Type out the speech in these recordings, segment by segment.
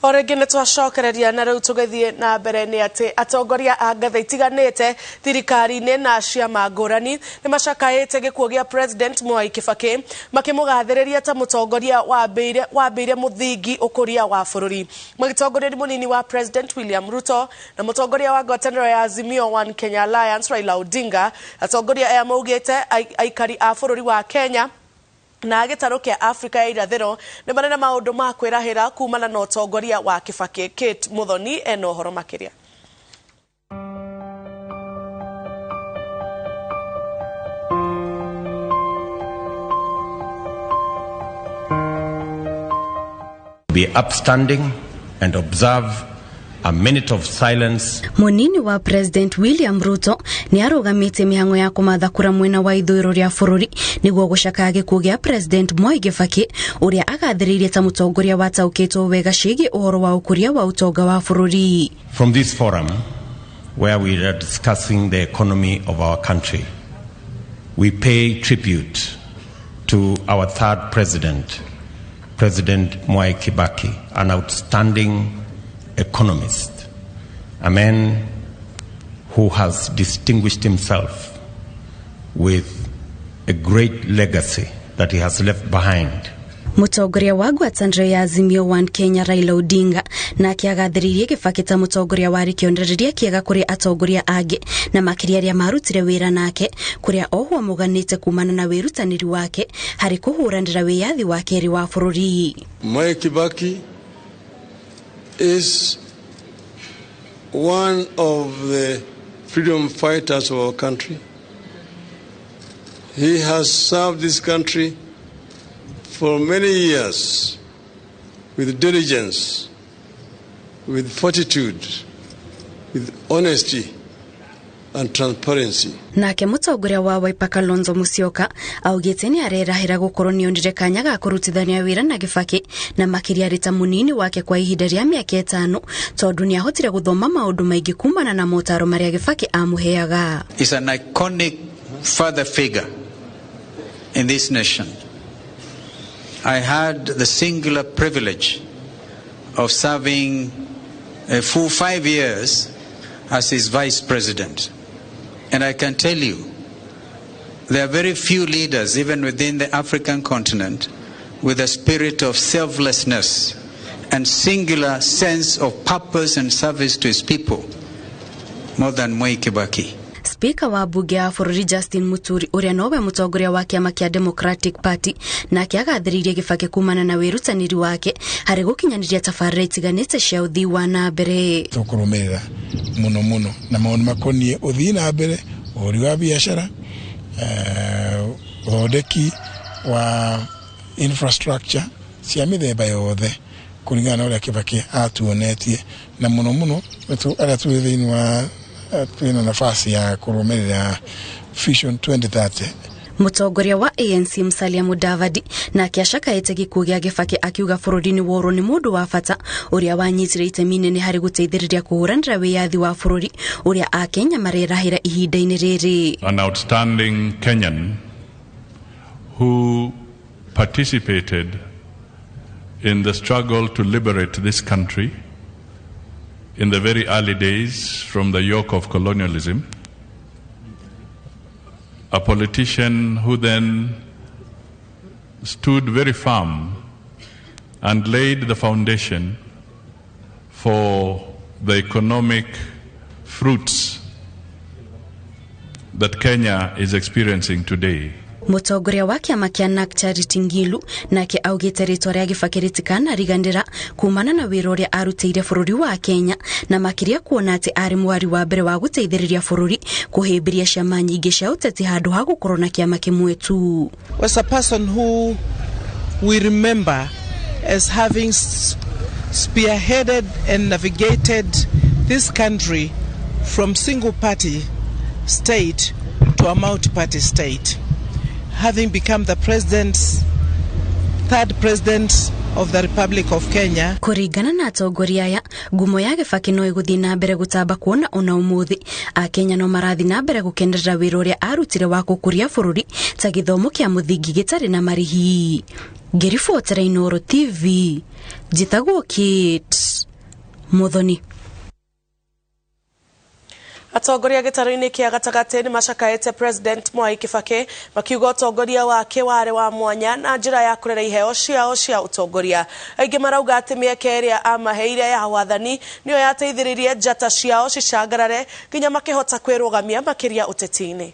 O rĩngĩ nĩ twacokereria na rĩu tũgĩthiĩ na mbere nĩ atĩ atongoria a ngathĩ itiganĩte thirikari-inĩ na ciama ngũrani nĩ macakaĩte gĩkuũ gĩa President Mwai Kibaki, makĩmũgathĩrĩria ta mũtongoria wambĩire mũthingi ũkũria wa bũrũri. Magĩtongorio nĩ mũnini wa President William Ruto na mũtongoria wa ngwatanĩro ya Azimio One Kenya Alliance Raila Odinga, atongoria aya maugĩte aikari a bũrũri wa Kenya na gĩtarũ kĩa Afrika ya irathĩro nĩ marĩ na maũndũ ma kwĩrahĩra kumana na ũtongoria wa Kibaki. Kate Muthoni ena ũhoro makĩria. Be upstanding and observe a minute of silence. Munini wa President William Ruto ni arugamite mihango ya kumatha kura mwena wa ithũĩro rĩa bũrũri nĩguo gũcakaya gĩkuũ gĩa President Mwai Kibaki, ũrĩa agathĩrĩirie ta mũtongoria wataũkĩtwo wega ciĩgiĩ ũhoro wa ũkũria wa ũtonga wa bũrũri. From this forum, where we are discussing the economy of our country, we pay tribute to our third president, President Mwai Kibaki, an outstanding economist, a man who has distinguished himself with a great legacy that he has left behind. Mũtongoria wa ngwatanĩro ya Azimio One Kenya Raila Odinga nake agathĩrĩirie Kibaki ta mũtongoria warĩ kĩonereria kĩega kũrĩ atongoria angĩ na makĩria arĩa marutire wĩra nake, kũrĩa ohwo amũganĩte kumana na wĩrutanĩri wake harĩ kũhũranĩra wĩyathi wa kerĩ wa bũrũri. Mwai Kibaki is one of the freedom fighters of our country. He has served this country for many years with diligence, with fortitude, with honesty and transparency. Nake mũtongoria wa Wiper Kalonzo Musyoka augĩte nĩ arerahĩra gũkorwo nĩonire kanya ga kũrutithania wĩra na Kibaki na makĩria arĩ ta mũnini wake kwa ihinda rĩa mĩaka 5, tondũ nĩahotire gũthoma maũndũ maingĩ kumana na motaro marĩa Kibaki amũheaga. Is an iconic father figure in this nation. I had the singular privilege of serving a full 5 years as his vice president. And I can tell you, there are very few leaders, even within the African continent, with a spirit of selflessness and singular sense of purpose and service to his people, more than Mwai Kibaki. Speaker wa bunge ya bũrũri Justin Muturi, ũrĩa nowe mũtongoria wa kĩama kĩa Democratic Party, nake agathĩrĩirie Kibaki kumana na wĩrutanĩri wake harĩ gũkinyanĩria tabarĩra itiganĩte cia ũthii wa na mbere. Tũkũrũmĩrĩra mũno mũno na maũndũ makoniĩ ũthii na mbere, ũhũri wa biacara, ũthondeki wa infrastructure cia mĩthemba yothe kũringana na ũrĩa Kibaki atuonetie, na mũno mũno arĩa tũrĩ thĩinĩ wa twĩna nafasi ya kũrũmĩrĩra Vision 2030. Mũtongoria wa ANC Musalia Mudavadi nake acakaĩte gĩkuũ gĩa Kibaki akiuga bũrũri nĩ worwo nĩ mũndũ wa bata ũrĩa wanyitire itemi inene harĩ gũteithĩrĩria kũhũranĩra wĩyathi wa bũrũri ũrĩa Akenya marerahĩra ihinda-inĩ rĩrĩ. An outstanding Kenyan who participated in the struggle to liberate this country in the very early days from the yoke of colonialism, a politician who then stood very firm and laid the foundation for the economic fruits that Kenya is experiencing today. Mũtongoria wa kĩama kĩa NARC Charity Ngilu nake augĩte rĩtwa rĩa Kibaki rĩtikanariganĩra kumana na wĩra ũrĩa arutĩire bũrũri wa Kenya, na makĩria kuona atĩ arĩ mwari wa mbere wa gũteithĩrĩria bũrũri kũhĩmbĩria ciama nyingĩ cia ũteti handũ ha gũkorwo na kĩama kĩmwe tu. Was a person who we remember as having spearheaded and navigated this country from single party state to a multi-party state, having become the third president of the Republic of Kenya. Kũringana na atongoria aya, ngumo ya Kibaki no ĩgũthiĩ na mbere gũtamba kuona ona ũmũthĩ Akenya no marathiĩ na mbere gũkenerera wĩra ũrĩa arutire wa gũkũria bũrũri ta gĩthomo kĩa mũthingi gĩtarĩ na marĩhi. Ngĩribotera Inooro TV, njĩtagwo Kate Muthoni. Atongoria gĩtarũ-inĩ kĩa gatagatĩ nĩ macakaĩte President Mwai Kibaki, makiuga ũtongoria wake warĩ wa mwanya na njĩra ya kũrera iheo ciao cia ũtongoria. Aingĩ marauga atĩ mĩeke ĩrĩa amaheire ya wathani nĩyo yateithĩrĩirie njata ciao cicangarare nginya makĩhota kwĩrũgamia makĩria ũteti-inĩ.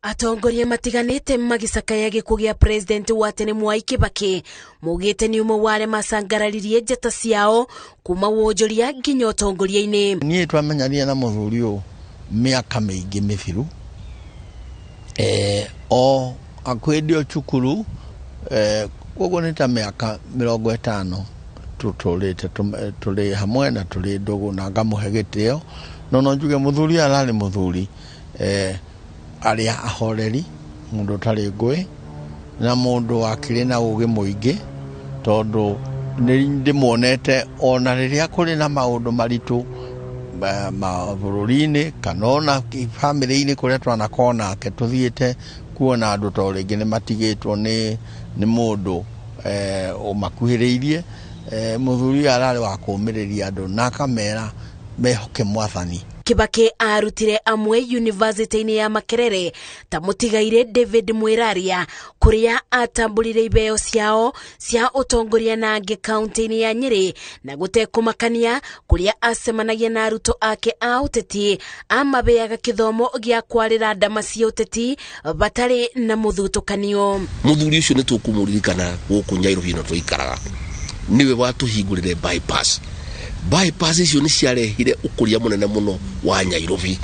Atongoria matiganĩte magĩcakaya gĩkuũ gĩa President wa tene Mwai Kibaki, maugĩte nĩ ũmwe wa arĩa macangararirie njata ciao kuma wonjoria nginya ũtongoria-inĩ. Niĩ twamenyanire na mũthuri ũyũ mĩaka mĩingĩ mĩthiru, o hakuhĩ o cukuru, koguo nĩ ta mĩaka 50 tũtũrĩte tũrĩ hamwe na tũrĩ ndũgũ, na ngamũhe gĩtĩo. No njuge mũthuri ararĩ mũthuri arĩa ahoreri, mũndũ ũtarĩ ngũĩ na mũndũ wakĩrĩ na ũgĩ mũingĩ, tondũ nĩ ndĩmuonete ona rĩrĩa kũrĩ na maũndũ maritũ ma bũrũri-inĩ kana ona bamĩrĩ-inĩ kũrĩa twanakorwo nake tũthiĩte kuona andũ, to rĩngĩ nĩ matigĩtwo nĩ mũndũ ũmakuhĩrĩirie. Mũthuri ũyũ ararĩ wa kũũmĩrĩria andũ na akamera mehoke Mwathani. Kibaki arutire amwe yunivasĩtĩ-inĩ ya Makerere ta mũtigaire David Mwiraria, kũrĩa atambũrire ibeo ciao cia ũtongoria na angĩ kaunti-inĩ ya Nyĩrĩ, na gũtekũmakania kũrĩa acemanagia na arutwo ake a ũteti, amabeaga kĩthomo gĩa kwarĩra ndama cia ũteti batarĩ na mũthutũkanio. Mũthuri ũcio nĩ tũkũmũririkana gũkũ Nyairobi ĩno tũikaraga, nĩwe watũhingũrĩre bypass. Bypass icio nĩ ciarehire ũkũria mũnene mũno wa Nyairobi.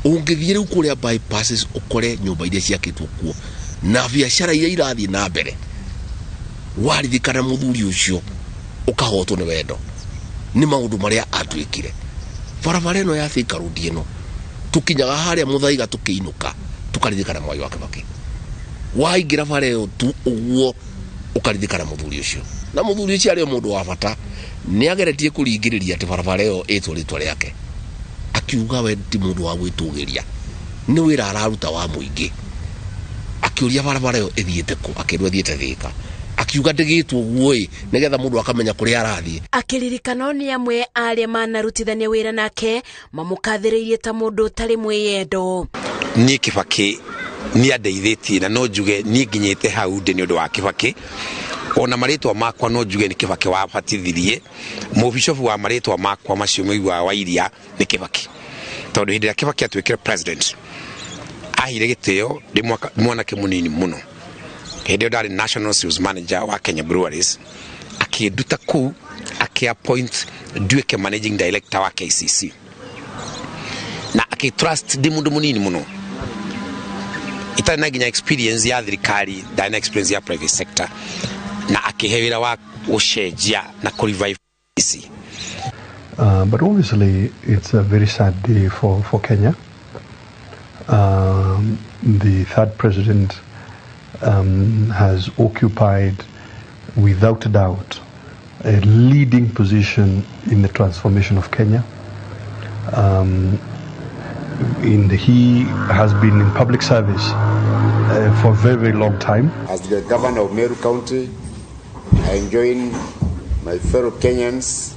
Ũngĩthiĩ rĩu kũrĩa bypasses ũkore nyũmba iria ciakĩtwo kuo na biacara iria irathiĩ na mbere, waririkana mũthuri ũcio ũkahotwo nĩ wendo nĩ maũndũ marĩa atwĩkire. Barabara ĩno ya Thika Road ĩno tũkinyaga harĩa Mũthaiga tũkĩinũka tũkaririkana Mwai wa Kibaki. Waingĩra bara ĩyo tu ũguo ũkaririkana mũthuri ũcio. Na mũthuri ũcio arĩ o mũndũ wa bata, nĩ ageretie kũringĩrĩria atĩ barabara ĩyo ĩtwo rĩtwa rĩake, akiuga we ti mũndũ wa gwĩtũgĩria, nĩ wĩra araruta wa mũingĩ. Akĩũria barabara ĩyo ĩthiĩte kũ, akĩrwo ĩthiĩte Thika, akiuga ndĩgĩtwo ũguo ĩ nĩgetha mũndũ akamenya kũrĩa arathiĩ. Akĩririkanwo nĩ amwe arĩa manarutithania wĩra nake, mamũkathĩrĩirie ta mũndũ ũtarĩ mwĩyendo. Niĩ Kibaki nĩ andeithĩtie, na no njuge niĩ nginyĩte hau ndĩ nĩ ũndũ wa Kibaki. Ona marĩtwa makwa no njuge nĩ Kibaki wabatithirie. Mũbicobu wa marĩtwa makwa macio mũiguaga wa Iria nĩ Kibaki, tondũ hĩndĩ ĩrĩa Kibaki atuĩkire president aheire gĩtĩo ndĩ mwanake mũnini mũno. Hĩndĩ ĩyo ndarĩ national sales manager wa Kenya Breweries, akĩnduta kũu akĩ-appoint nduĩke managing director wa KCC, na akĩ-trust ndĩ mũndũ mũnini mũno, itarĩ na nginya experience ya thirikari, ndarĩ na experience ya private sector, na akĩhe wĩra wa gũcenjia na kũ-revive KCC. But obviously, it's a very sad day for Kenya. The third president has occupied, without a doubt, a leading position in the transformation of Kenya. And he has been in public service for a very, very long time. As the governor of Meru County, I join my fellow Kenyans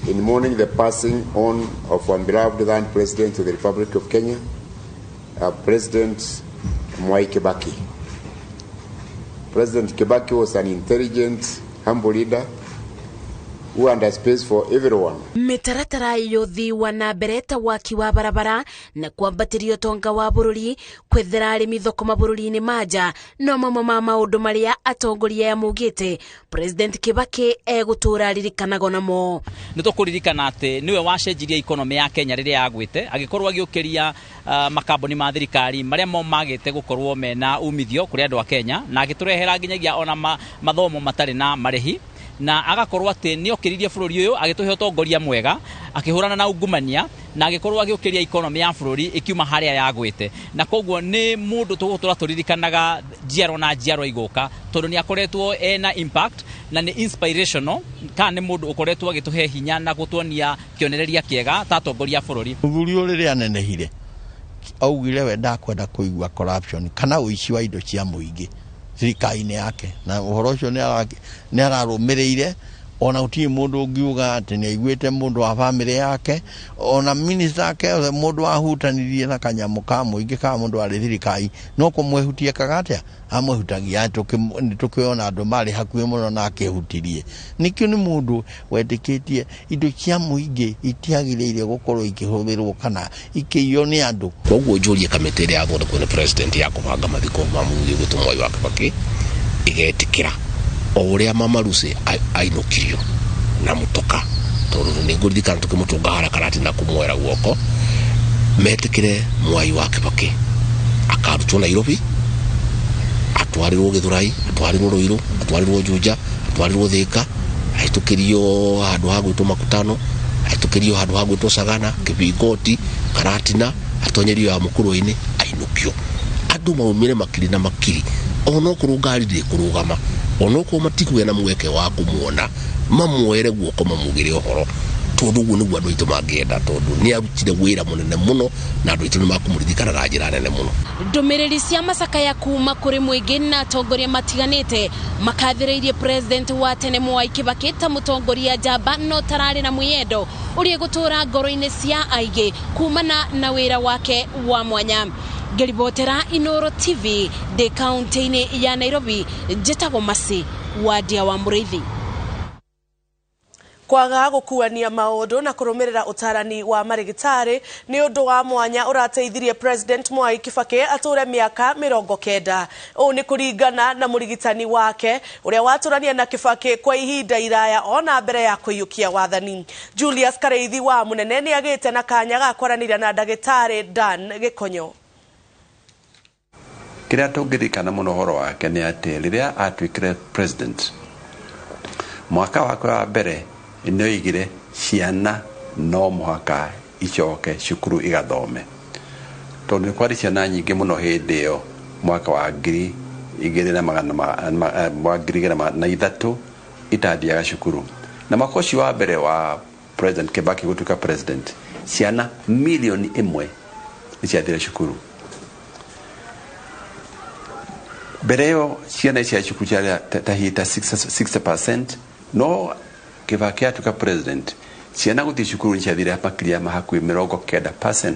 in mourning the passing on of our beloved then President of the Republic of Kenya, President Mwai Kibaki. President Kibaki was an intelligent, humble leader who had a space for everyone. Mĩtaratara ya wa na mbere ta waki wa barabara na kwambatĩria ũtonga wa bũrũri, kwethera arĩmi thoko mabũrũri-inĩ ma nja no mamwe ma maũndũ marĩa atongoria aya maugĩte President Kibaki egũtũra aririkanagwo namo. Nĩ tũkũririkana atĩ nĩwe wacenjirie economy ya Kenya rĩrĩa yagwĩte, agĩkorwo agĩũkĩria makambuni ma thirikari marĩa mo magĩte gũkorwo mena umithio kũrĩ andũ a Kenya, na agĩtũrehera nginyagia ona mathomo matarĩ na marĩhi, na agakorwo atĩ nĩ okĩririe bũrũri ũyũ, agĩtũhe ũtongoria mwega, akĩhũrana na ungumania, na agĩkorwo agĩũkĩria economy ya bũrũri ĩkiuma harĩa yagwĩte. Na koguo nĩ mũndũ tũgũtũra tũririkanaga njiaro na njiaro igũka, tondũ nĩ akoretwo ena impact na nĩ inspirational, kana nĩ mũndũ ũkoretwo agĩtũhe hinya na gũtuonia kĩonereria kĩega ta atongoria a bũrũri. Mũthuri ũyũ rĩrĩa anenehire Augire we ndakwenda kũigua corruption kana ũici wa indo cia mũingĩ thirikari-inĩ yake, na ũhoro ũcio nĩ ararũmĩrĩire. Ona gũtirĩ mũndũ ũngiuga atĩ nĩ aiguĩte mũndũ wa bamĩrĩ yake, ona minista ake othe, mũndũ wahutanirie na kanyamũ ka mũingĩ ka mũndũ warĩ thirikari no kũmwehutia kaga atĩa amwehutagia. Nĩ tũkĩona andũ marĩ hakuhĩ mũno na akĩhutirie. Nĩkĩo nĩ mũndũ wetĩkĩtie indo cia mũingĩ itiagĩrĩire gũkorwo ikĩhũthĩrwo kana ikĩiywo nĩ andũ. Koguo njũrie kamĩtĩ ĩrĩa yathondekwo nĩ president ya kũbanga mathiko ma mũthuri ũgwĩtwo Mwai wa Kibaki ĩgetĩkĩra o ũrĩa Mama Lucy ainũkirio na mũtoka, tondũ nĩ ngũririkana tũkĩmũtũnga harĩa Karatina kũmuoera guoko, metĩkĩre Mwai wa Kibaki akarutwo Nairobi atwarĩrwo Gĩthũrai, atwarĩrwo Ruiru, atwarĩrwo Juja, atwarĩrwo Thika, ahĩtũkĩrio handũ ha gwĩtwo Makutano, ahĩtũkĩrio handũ ha gwĩtwo Sagana, Kibingoti, Karatina, atonyerio ya Mũkũrwe-inĩ, ainũkio. Andũ maumire makiri na makiri, onokorwo ngari ndĩkũrũgama, onokorwo matikũgĩa na mweke wa kũmuona, mamuoere guoko mamugĩre ũhoro, tondũ ũguo nĩguo andũ aitũ mangĩenda, tondũ nĩ arutire wĩra mũnene mũno na andũ aitũ nĩ makũmũririkana na njĩra nene mũno. Ndũmĩrĩri cia macakaya kuma kũrĩ mũingĩ na atongoria matiganĩte makathĩrĩirie president wa tene Mwai Kibaki ta mũtongoria njamba no tararĩ na mwĩyendo ũrĩa gũtũra ngoro-inĩ cia aingĩ kumana na wĩra wake wa mwanya. Ngĩribotera Inooro TV ndĩ kaunti-inĩ ya Nairobi, njĩtagwo Mercy Wadia wa Mũrĩithi. Kwaga gũkuania maũndũ na kũrũmĩrĩra ũtarani wa marĩgĩtarĩ nĩ ũndũ wa mwanya ũrateithirie President Mwai Kibaki atũre mĩaka 90. Ũũ nĩ kũringana na mũrigitani wake ũrĩa watũrania na Kibaki kwa ihinda iraya ona mbere ya kũiyũkia wathani. Julius Kareithi wa Mũnene nĩ agĩte na kanya ga kwaranĩria na ndagĩtarĩ Dan Gĩkonyo. Kĩrĩa tũngĩririkana mũno ũhoro wake nĩ atĩ rĩrĩa atuĩkire president mwaka wake wa mbere nĩ oigire ciana no mũhaka icoke cukuru igathome, tondũ nĩ kwarĩ ciana nyingĩ mũno hĩndĩ ĩyo mwaka wa 2003 itathiaga cukuru. Na mwaka ũcio wa mbere wa President Kibaki gũtuĩka president, ciana 1 million nĩ ciathire cukuru. Mbere ĩyo ciana cia cukuru ciarĩ ta hihi ta 60%, no Kibaki atuĩka president ciana gũthiĩ cukuru nĩ ciathire makĩria ma hakuhĩ 90%.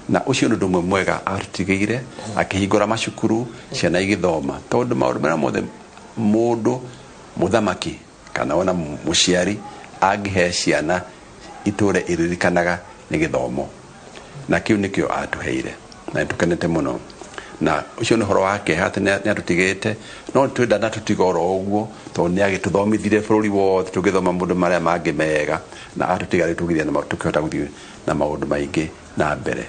Na ũcio nĩ ũndũ ũmwe mwega atũtigĩire, akĩhingũra macukuru ciana igĩthoma, tondũ maũndũ marĩa mothe mũndũ mũthamaki kana ona mũciari angĩhe ciana itũre iririkanaga nĩ gĩthomo, na kĩu nĩkĩo atũheire na nĩtũkenete mũno. Na ũcio nĩ ũhoro wa kĩeha atĩ nĩ atũtigĩte, no twenda na tũtiga oro ũguo, tondũ nĩ agĩtũthomithirie bũrũri wothe tũgĩthoma maũndũ marĩa mangĩ mega, na atũtiga rĩu tũgĩthiĩ na tũkĩhota gũthiĩ na maũndũ maingĩ na mbere.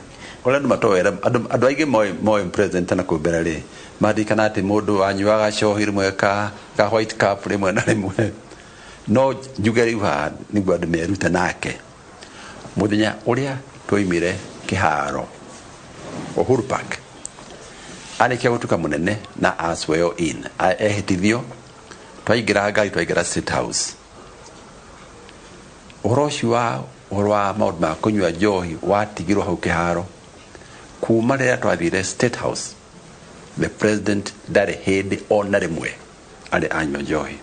Ũrĩa andũ matoĩ, andũ aingĩ moĩ president na kũu mbere rĩ, maririkana atĩ mũndũ wanyuaga cohi rĩmwe ka white cup rĩmwe na rĩmwe. No njuge rĩu haha nĩguo andũ merute nake, mũthenya ũrĩa twaimire kĩharo Uhuru Park arĩkia gũtuĩka mũnene na a swear in ehĩtithio, twaingĩra ngari twaingĩra State House, ũhoro ũcio wa ũhoro wa maũndũ ma kũnyua njohi watigirwo hau kĩharo. Kuma rĩrĩa twathire State House, the president ndarĩ hĩndĩ ona rĩmwe arĩ anyua njohi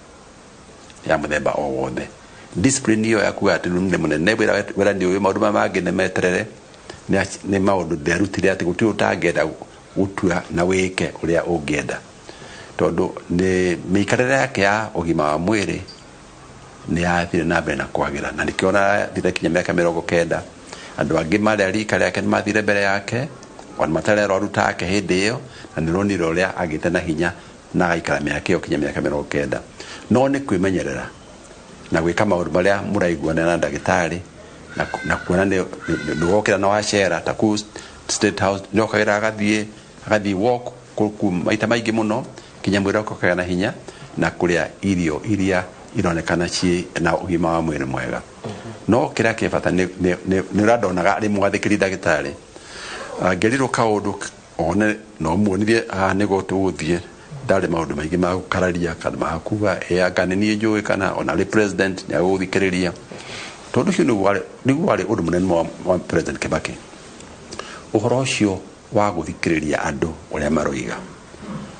ya mũthemba o wothe. Discipline ĩyo ya kuga atĩ nĩ mũnene, wĩra nĩ ũyũ, maũndũ maya mangĩ nĩ meterere, nĩ maũndũ nderutire atĩ gũtirĩ ũtangĩenda gũtua na wĩke ũrĩa ũngĩenda, tondũ nĩ mĩikarĩre yake ya ũgima wa mwĩrĩ nĩ yathire na mbere na kwagĩra, na nĩkĩo ona kinya mĩaka 90. Andũ angĩ marĩ a rika rĩake nĩ mathire mbere yake ona matarĩ arwaru take hĩndĩ ĩyo, na nĩ ronire ũrĩa agĩte na hinya na agaikara mĩaka ĩyo kinya mĩaka 90. No nĩ kwĩmenyerera na gwĩka maũndũ marĩa mũraiguana na ndagĩtarĩ na kuona nĩ wokĩra na wacera ta kũu State House nĩ okagĩra agathiĩ walk kũu maita maingĩ mũno kinya mwĩrĩ wake ũkagĩa na hinya, na kũrĩa irio iria ironekana ciĩ na ũgima wa mwĩrĩ mwega. No kĩrĩa kĩ bata nĩ ũrĩa ndonaga arĩ mwathĩkĩri ndagĩtarĩ, angĩrirwo kaũndũ one no muonithie haha nĩguo tũgũthiĩ, ndarĩ maũndũ maingĩ ma gũkararia kana ma kuga ĩ anga nĩ niĩ njũĩ kana ona arĩ president nĩ agũgũthikĩrĩria, tondũ ũcio nĩguo warĩ ũndũ mũnene wa President Kibaki. Ũhoro ũcio wa gũthikĩrĩria andũ ũrĩa maroiga,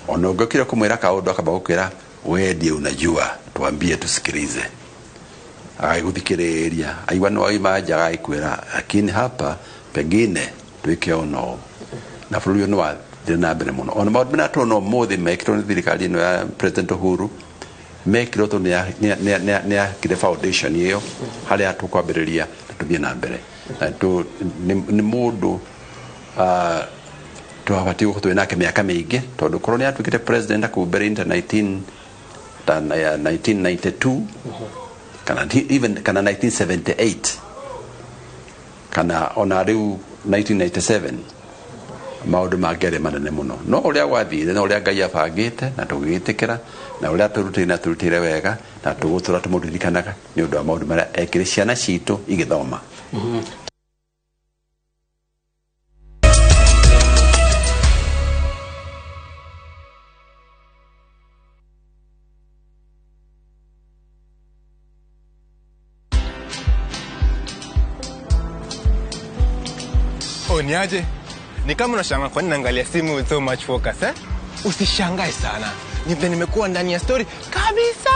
ona ũngĩokire kũmwĩra kaũndũ akamba gũkwĩra we ndiye unajua, tuambie tusikilize. Agagũthikĩrĩria aigua nĩ waima nja agagĩkwĩra lakini hapa pengine twĩke ũna ũũ. Na bũrũri ũyũ nĩ wathire na mbere mũno. Ona maũndũ marĩa tũrona ũmũthĩ mekĩtwo nĩ thirikari ĩno ya President Uhuru mekĩrwo tondũ nĩ akire foundation ĩyo harĩa tũkwambĩrĩria na tũthiĩ na mbere. Na nĩ mũndũ twabatiĩ gũkorwo twĩ nake mĩaka mĩingĩ, tondũ korwo nĩ atuĩkĩte president kũu mbere-inĩ ta 1992 kana even kana 1978 kana ona rĩu 1997 maũndũ mangĩarĩ manene mũno. No ũrĩa gwathire na ũrĩa Ngai abangĩte na tũgĩgĩtĩkĩra na ũrĩa tũrutĩire na tũrutĩire wega na tũgũtũra tũmũririkanaga nĩ ũndũ wa maũndũ marĩa ekĩre ciana citũ igĩthoma. Oh, niaje? Ni kama unashangaa kwa nini naangalia simu with so much focus, eh? Usishangae sana. Ni vile nimekuwa ndani ya story kabisa.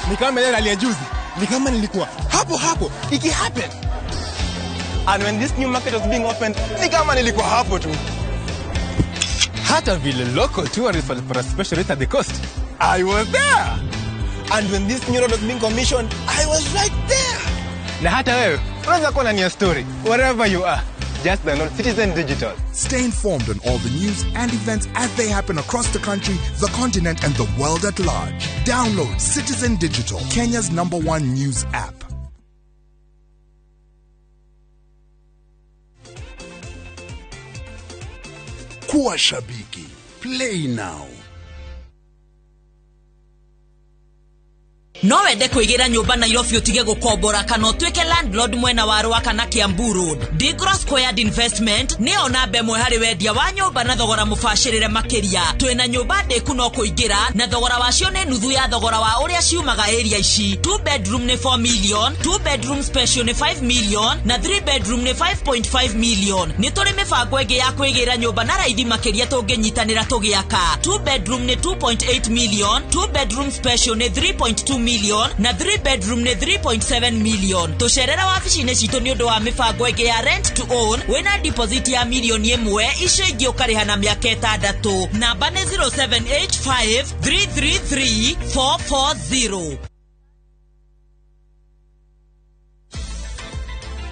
Ni kama ile rally ya juzi. Ni kama nilikuwa hapo hapo iki happen. And when this new market was being opened, ni kama nilikuwa hapo tu. Hata vile local tourists walipata special rate at the coast, I was there. And when this new road was being commissioned, I was right there. Na hata wewe unaweza kuwa ndani ya story wherever you are. Just download Citizen Digital. Stay informed on all the news and events as they happen across the country, the continent, and the world at large. Download Citizen Digital, Kenya's #1 news app. Kuwa Shabiki. Play now. No wende kwĩgĩra nyũmba Nairobi ũtige gũkombora kana ũtuĩke landlord mwena wa Rwaka na Kiambu Road. Digro Squared Investment nĩyo namba ĩmwe harĩ wendia wa nyũmba na thogora mũbacĩrĩre makĩria. Twĩna nyũmba ndĩku no kũingĩra na thogora wacio nĩ nuthu ya thogora wa ũrĩa ciumaga area ici. 2 bedroom nĩ 4 million, 2 bedroom special nĩ 5 million na 3 bedroom nĩ 5.5 million. Nĩ tũrĩ mĩbango ĩngĩ ya kwĩgĩra nyũmba na raithi makĩria tũngĩnyitanĩra tũgĩaka. 2 bedroom nĩ 2.8 million, 2 bedroom special nĩ 3.2 million na 3 bedroom nĩ 3.7 million. Tũcerera wabici-inĩ citũ nĩ ũndũ wa mĩbango ĩngĩ ya rent to own wĩna deposit ya milioni 1, icio ingĩ ũkarĩha na mĩaka 6. Namba nĩ 0785 333 440.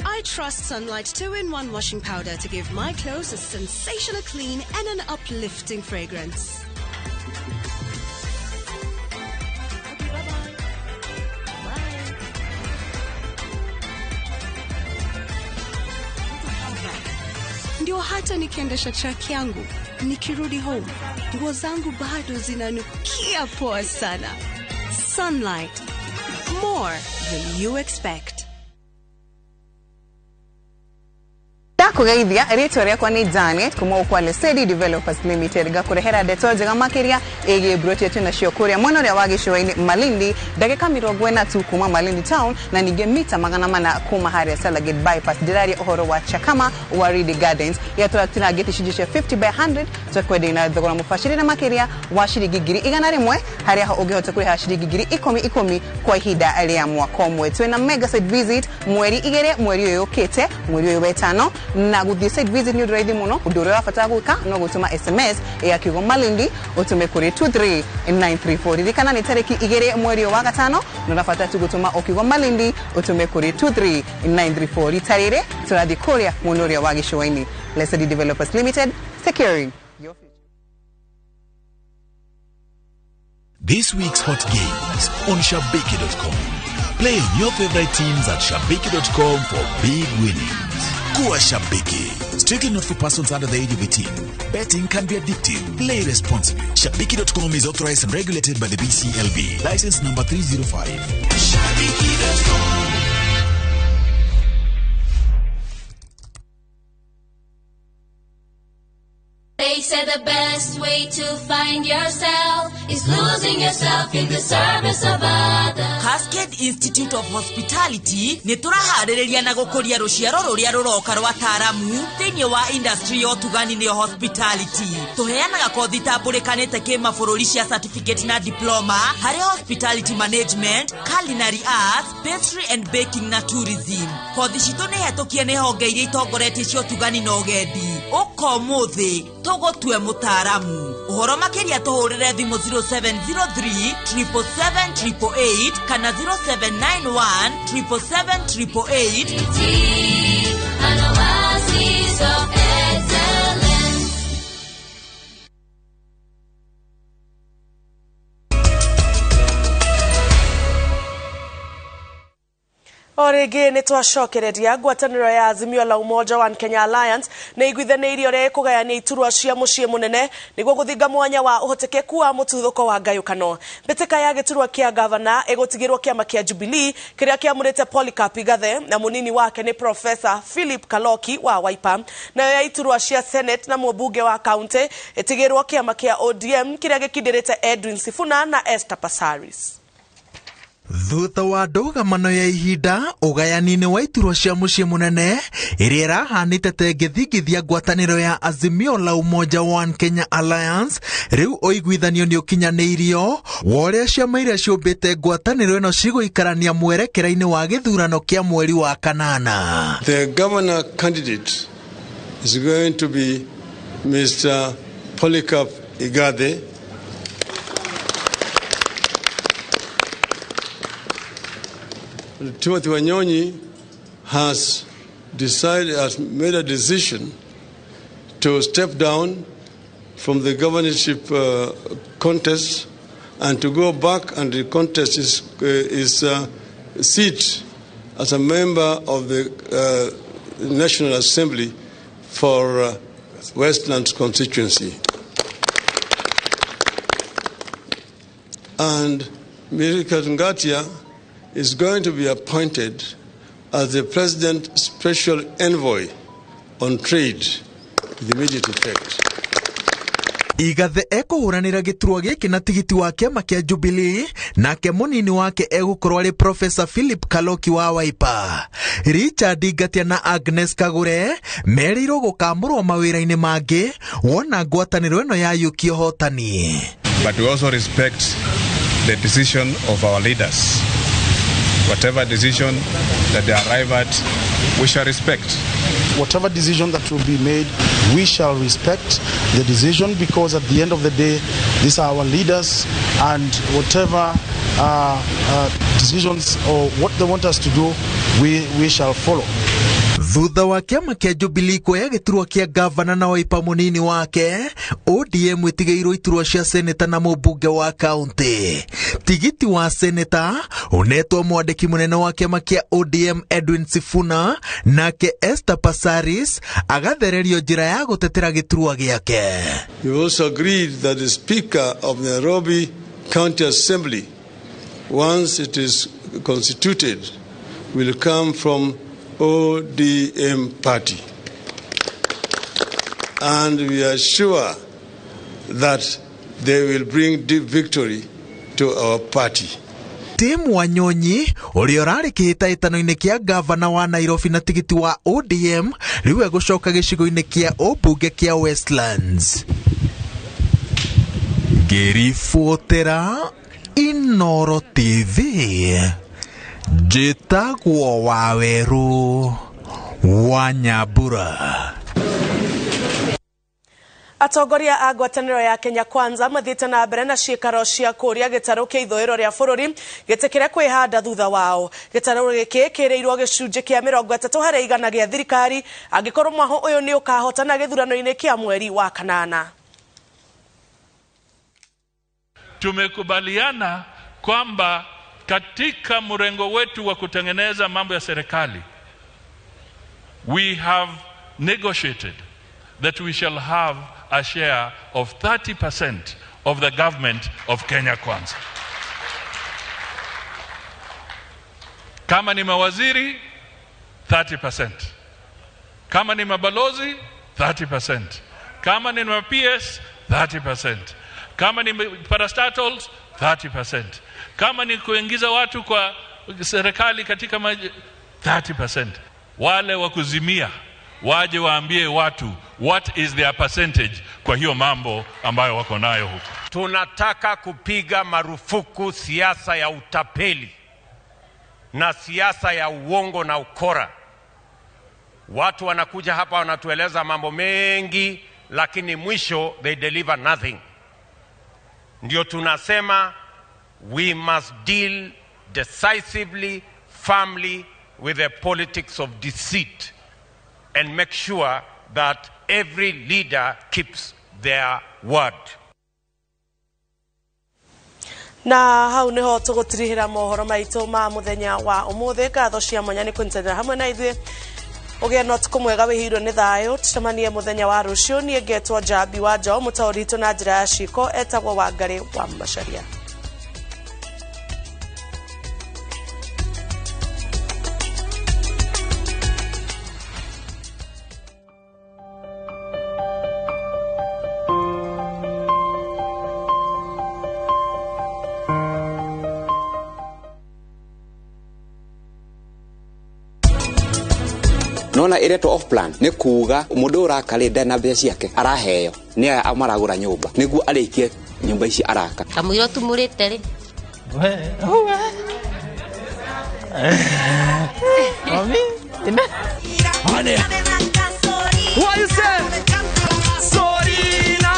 I trust Sunlight 2-in-1 washing powder to give my clothes a sensational clean and an uplifting fragrance. Ndio hata nikiendesha truck yangu, nikirudi home, nguo zangu bado zinanukia poa sana. Sunlight, more than you expect. Ndakugeithia rĩtwa rĩakwa nĩ Janet kuma kwa Lesedi Developers Limited ngakũrehera ndeto njega makĩria ĩgiĩ broti yetu nacio kũrĩa mwena ũrĩa wa gĩcũa-inĩ Malindi, ndagĩka 40 tu kuma Malindi town na ningĩ mita 400 kuma harĩa Salagate bypass. Ndĩraria ũhoro wa Chakama Waridi Gardens ya tũratinangĩte icunjĩ cia 50 by 100 twekwendia na thogora mũbacĩrĩre makĩria wa ciringi 100,000 harĩa ũngĩhota kũrĩha ciringi 10,010 kwa ihinda rĩa mwaka ũmwe. Twĩna mega site visit mweri 2 mweri ũyũ ũkĩte mweri ũyũ wetano, na gũthiĩ site visit nĩ ũndũ raithi mũno. Ũndũ ũrĩa ũrabatara gwĩka no gũtũma SMS ya kiugo Malindi ũtũme kũrĩ 23934. Ririkana nĩ tarĩki 2 mweri wa gatano na ũrabatara tu gũtũma o kiugo Malindi ũtũme kũrĩ 23934. Rita rĩrĩ tũrathiĩ kũrĩa mwena ũrĩa wa gĩcũa-inĩ. Lesedi Developers Limited, securing your future. This week's hot games on Shabiki.com. Play your favorite teams at Shabiki.com for big winnings. Kuwa Shabiki. Strictly not for persons under the age of 18. Betting can be addictive. Play responsibly. Shabiki.com is authorized and regulated by the BCLB. License number 305. Shabiki.com. They said the best way to find yourself is losing yourself in the service of others. Cascade Institute of Hospitality nĩ tũraharĩrĩria na gũkũria rũciaro rũrĩa rũroka rwa taaramu thĩinĩ wa industry ya ũtugani nĩyo hospitality. Tũheanaga kothi tambũrĩkanĩte kĩmabũrũri cia certificate na diploma harĩ hospitality management, culinary arts, pastry and baking na tourism. Kothi citũ nĩ hetũkie nĩ honge iria itongoretie cia ũtugani na ũgendi. Ũka ũmũthĩ tũgũtue mũtaaramu. Ũhoro makĩria tũhũrĩre thimũ 0703 777 888 kana 0791 777 888. An oasis of excellence. O rĩngĩ nĩ twacokereria ngwatanĩro ya Azimio la Umoja One Kenya Alliance nĩ iguithanĩirie ũrĩa ĩkũgayania iturwa cia mũciĩ mũnene nĩguo gũthinga mwanya wa ũhotekeku wa mũtuthũko wa ngayũkano. Mbĩtĩka ya gĩturwa kĩa gavana ĩgũtigĩrwo kĩama kĩa Jubilee kĩrĩa kĩamũrĩte Polycarp Igathe na mũnini wake nĩ Professor Philip Kaloki wa Wiper. Nayo ya iturwa cia Senate na mũmbunge wa kaunti ĩtigĩrwo kĩama kĩa ODM kĩrĩa gĩkindĩrĩte Edwin Sifuna na Esther Passaris. Thutha wa ndũgamano ya ihinda ũgayani-inĩ wa iturwa cia mũciĩ mũnene ĩrĩa ĩrahanĩte ta ĩngĩthingithia ngwatanĩro ya Azimio la Umoja One Kenya Alliance, rĩu ũiguithanio nĩ ũkinyanĩirio wa ũrĩa ciama iria ciũmbĩte ngwatanĩro ĩno cigũikarania mwerekera-inĩ wa gĩthurano kĩa mweri wa kanana. The governor candidate is going to be Mr. Polycarp Igathe. Timothy Wanyonyi has decided, has made a decision to step down from the governorship contest and to go back and contest his seat as a member of the National Assembly for Westlands constituency. And Mithika Ngatia is going to be appointed as the President's Special Envoy on Trade with immediate effect. Igathe ekũhũranĩra gĩturwa gĩkĩ na tigiti wa kĩama kĩa Jubilee, nake mũnini wake egũkorwo arĩ Professor Philip Kaloki wa Wiper. Richard Ngatia na Agnes Kagure merĩirwo gũkamũrwo mawĩra-inĩ mangĩ wona ngwatanĩro ĩno yayũkia ũhotani. But we also respect the decision of our leaders. Whatever decision that they arrive at, we shall respect. Whatever decision that will be made, we shall respect the decision, because at the end of the day, these are our leaders, and whatever decisions or what they want us to do, we shall follow. Thutha wa kĩama kĩa Jubilee kuoya gĩturwa kĩa gavana na Wiper mũnini wake, ODM ĩtigĩirwo iturwa cia seneta na mũmbunge wa kaunti. Tigiti wa seneta ũnetwo mwandĩki mũnene wa kĩama kĩa ODM Edwin Sifuna, nake Esther Passaris agathererio njĩra ya gũtetera gĩturwa gĩake. We also agreed that the Speaker of Nairobi County Assembly, once it is constituted, will come from ODM party. And we are sure that they will bring deep victory to our party. Tim Wanyonyi ũrĩa ũrarĩ kĩhĩtahĩtano-inĩ kĩa gavana wa Nairobi na tigiti wa ODM rĩu egũcoka gĩcigo-inĩ kĩa ũmbunge kĩa Westlands. Ngĩribotera Inoro TV, njĩtagwo Wawerũ wa Nyambura. Atongoria a ngwatanĩro ya Kenya Kwanza mathiĩte na mbere na ciĩkaro cia kũũria gĩtarũ kĩa ithũĩro rĩa bũrũri gĩtĩkĩre kwĩhanda thutha wao. Gĩtarũ gĩkĩ kĩrĩirwo gĩcunjĩ kĩa 30% gĩa thirikari angĩkorwo mwahũ ũyũ nĩ ũkahotana gĩthurano-inĩ kĩa mweri wa kanana. Tumekubaliana kwamba katika mrengo wetu wa kutengeneza mambo ya serikali, we have negotiated that we shall have a share of 30% of the government of Kenya Kwanza. Kama ni mawaziri, 30%. Kama ni mabalozi, 30%. Kama ni ma PS, 30%. Kama ni parastatals 30%. Kama ni kuingiza watu kwa serikali katika 30%. Wale wa kuzimia waje waambie watu what is their percentage kwa hiyo mambo ambayo wako nayo huko. Tunataka kupiga marufuku siasa ya utapeli na siasa ya uongo na ukora. Watu wanakuja hapa wanatueleza mambo mengi, lakini mwisho they deliver nothing. Ndio tunasema we must deal decisively, firmly with the politics of deceit and make sure that every leader keeps their word. Na hau niho tugutirihira mohoro maitu ma muthenya wa umuthi. Ngatho cia mwanya ni kunyitanira hamwe na ithuĩ. Ũgĩe na ũtukũ mwega wĩhĩirwo nĩ thayũ. Tũcemanie mũthenya wa rũciũ. Niĩ ngetwo Njambi wa Njaũ, mũtaũri witũ na njĩra ya ciĩko etagwo Wangarĩ wa Macharia. Nona iretwo off plan nĩ kuga mũndũ ũraka rĩ ndarĩ na mbeca ciake araheo nĩ aya maragũra nyũmba nĩguo arĩkie nyũmba ici araka. Kamũira tumũrĩte rĩ. What you say? Sorina.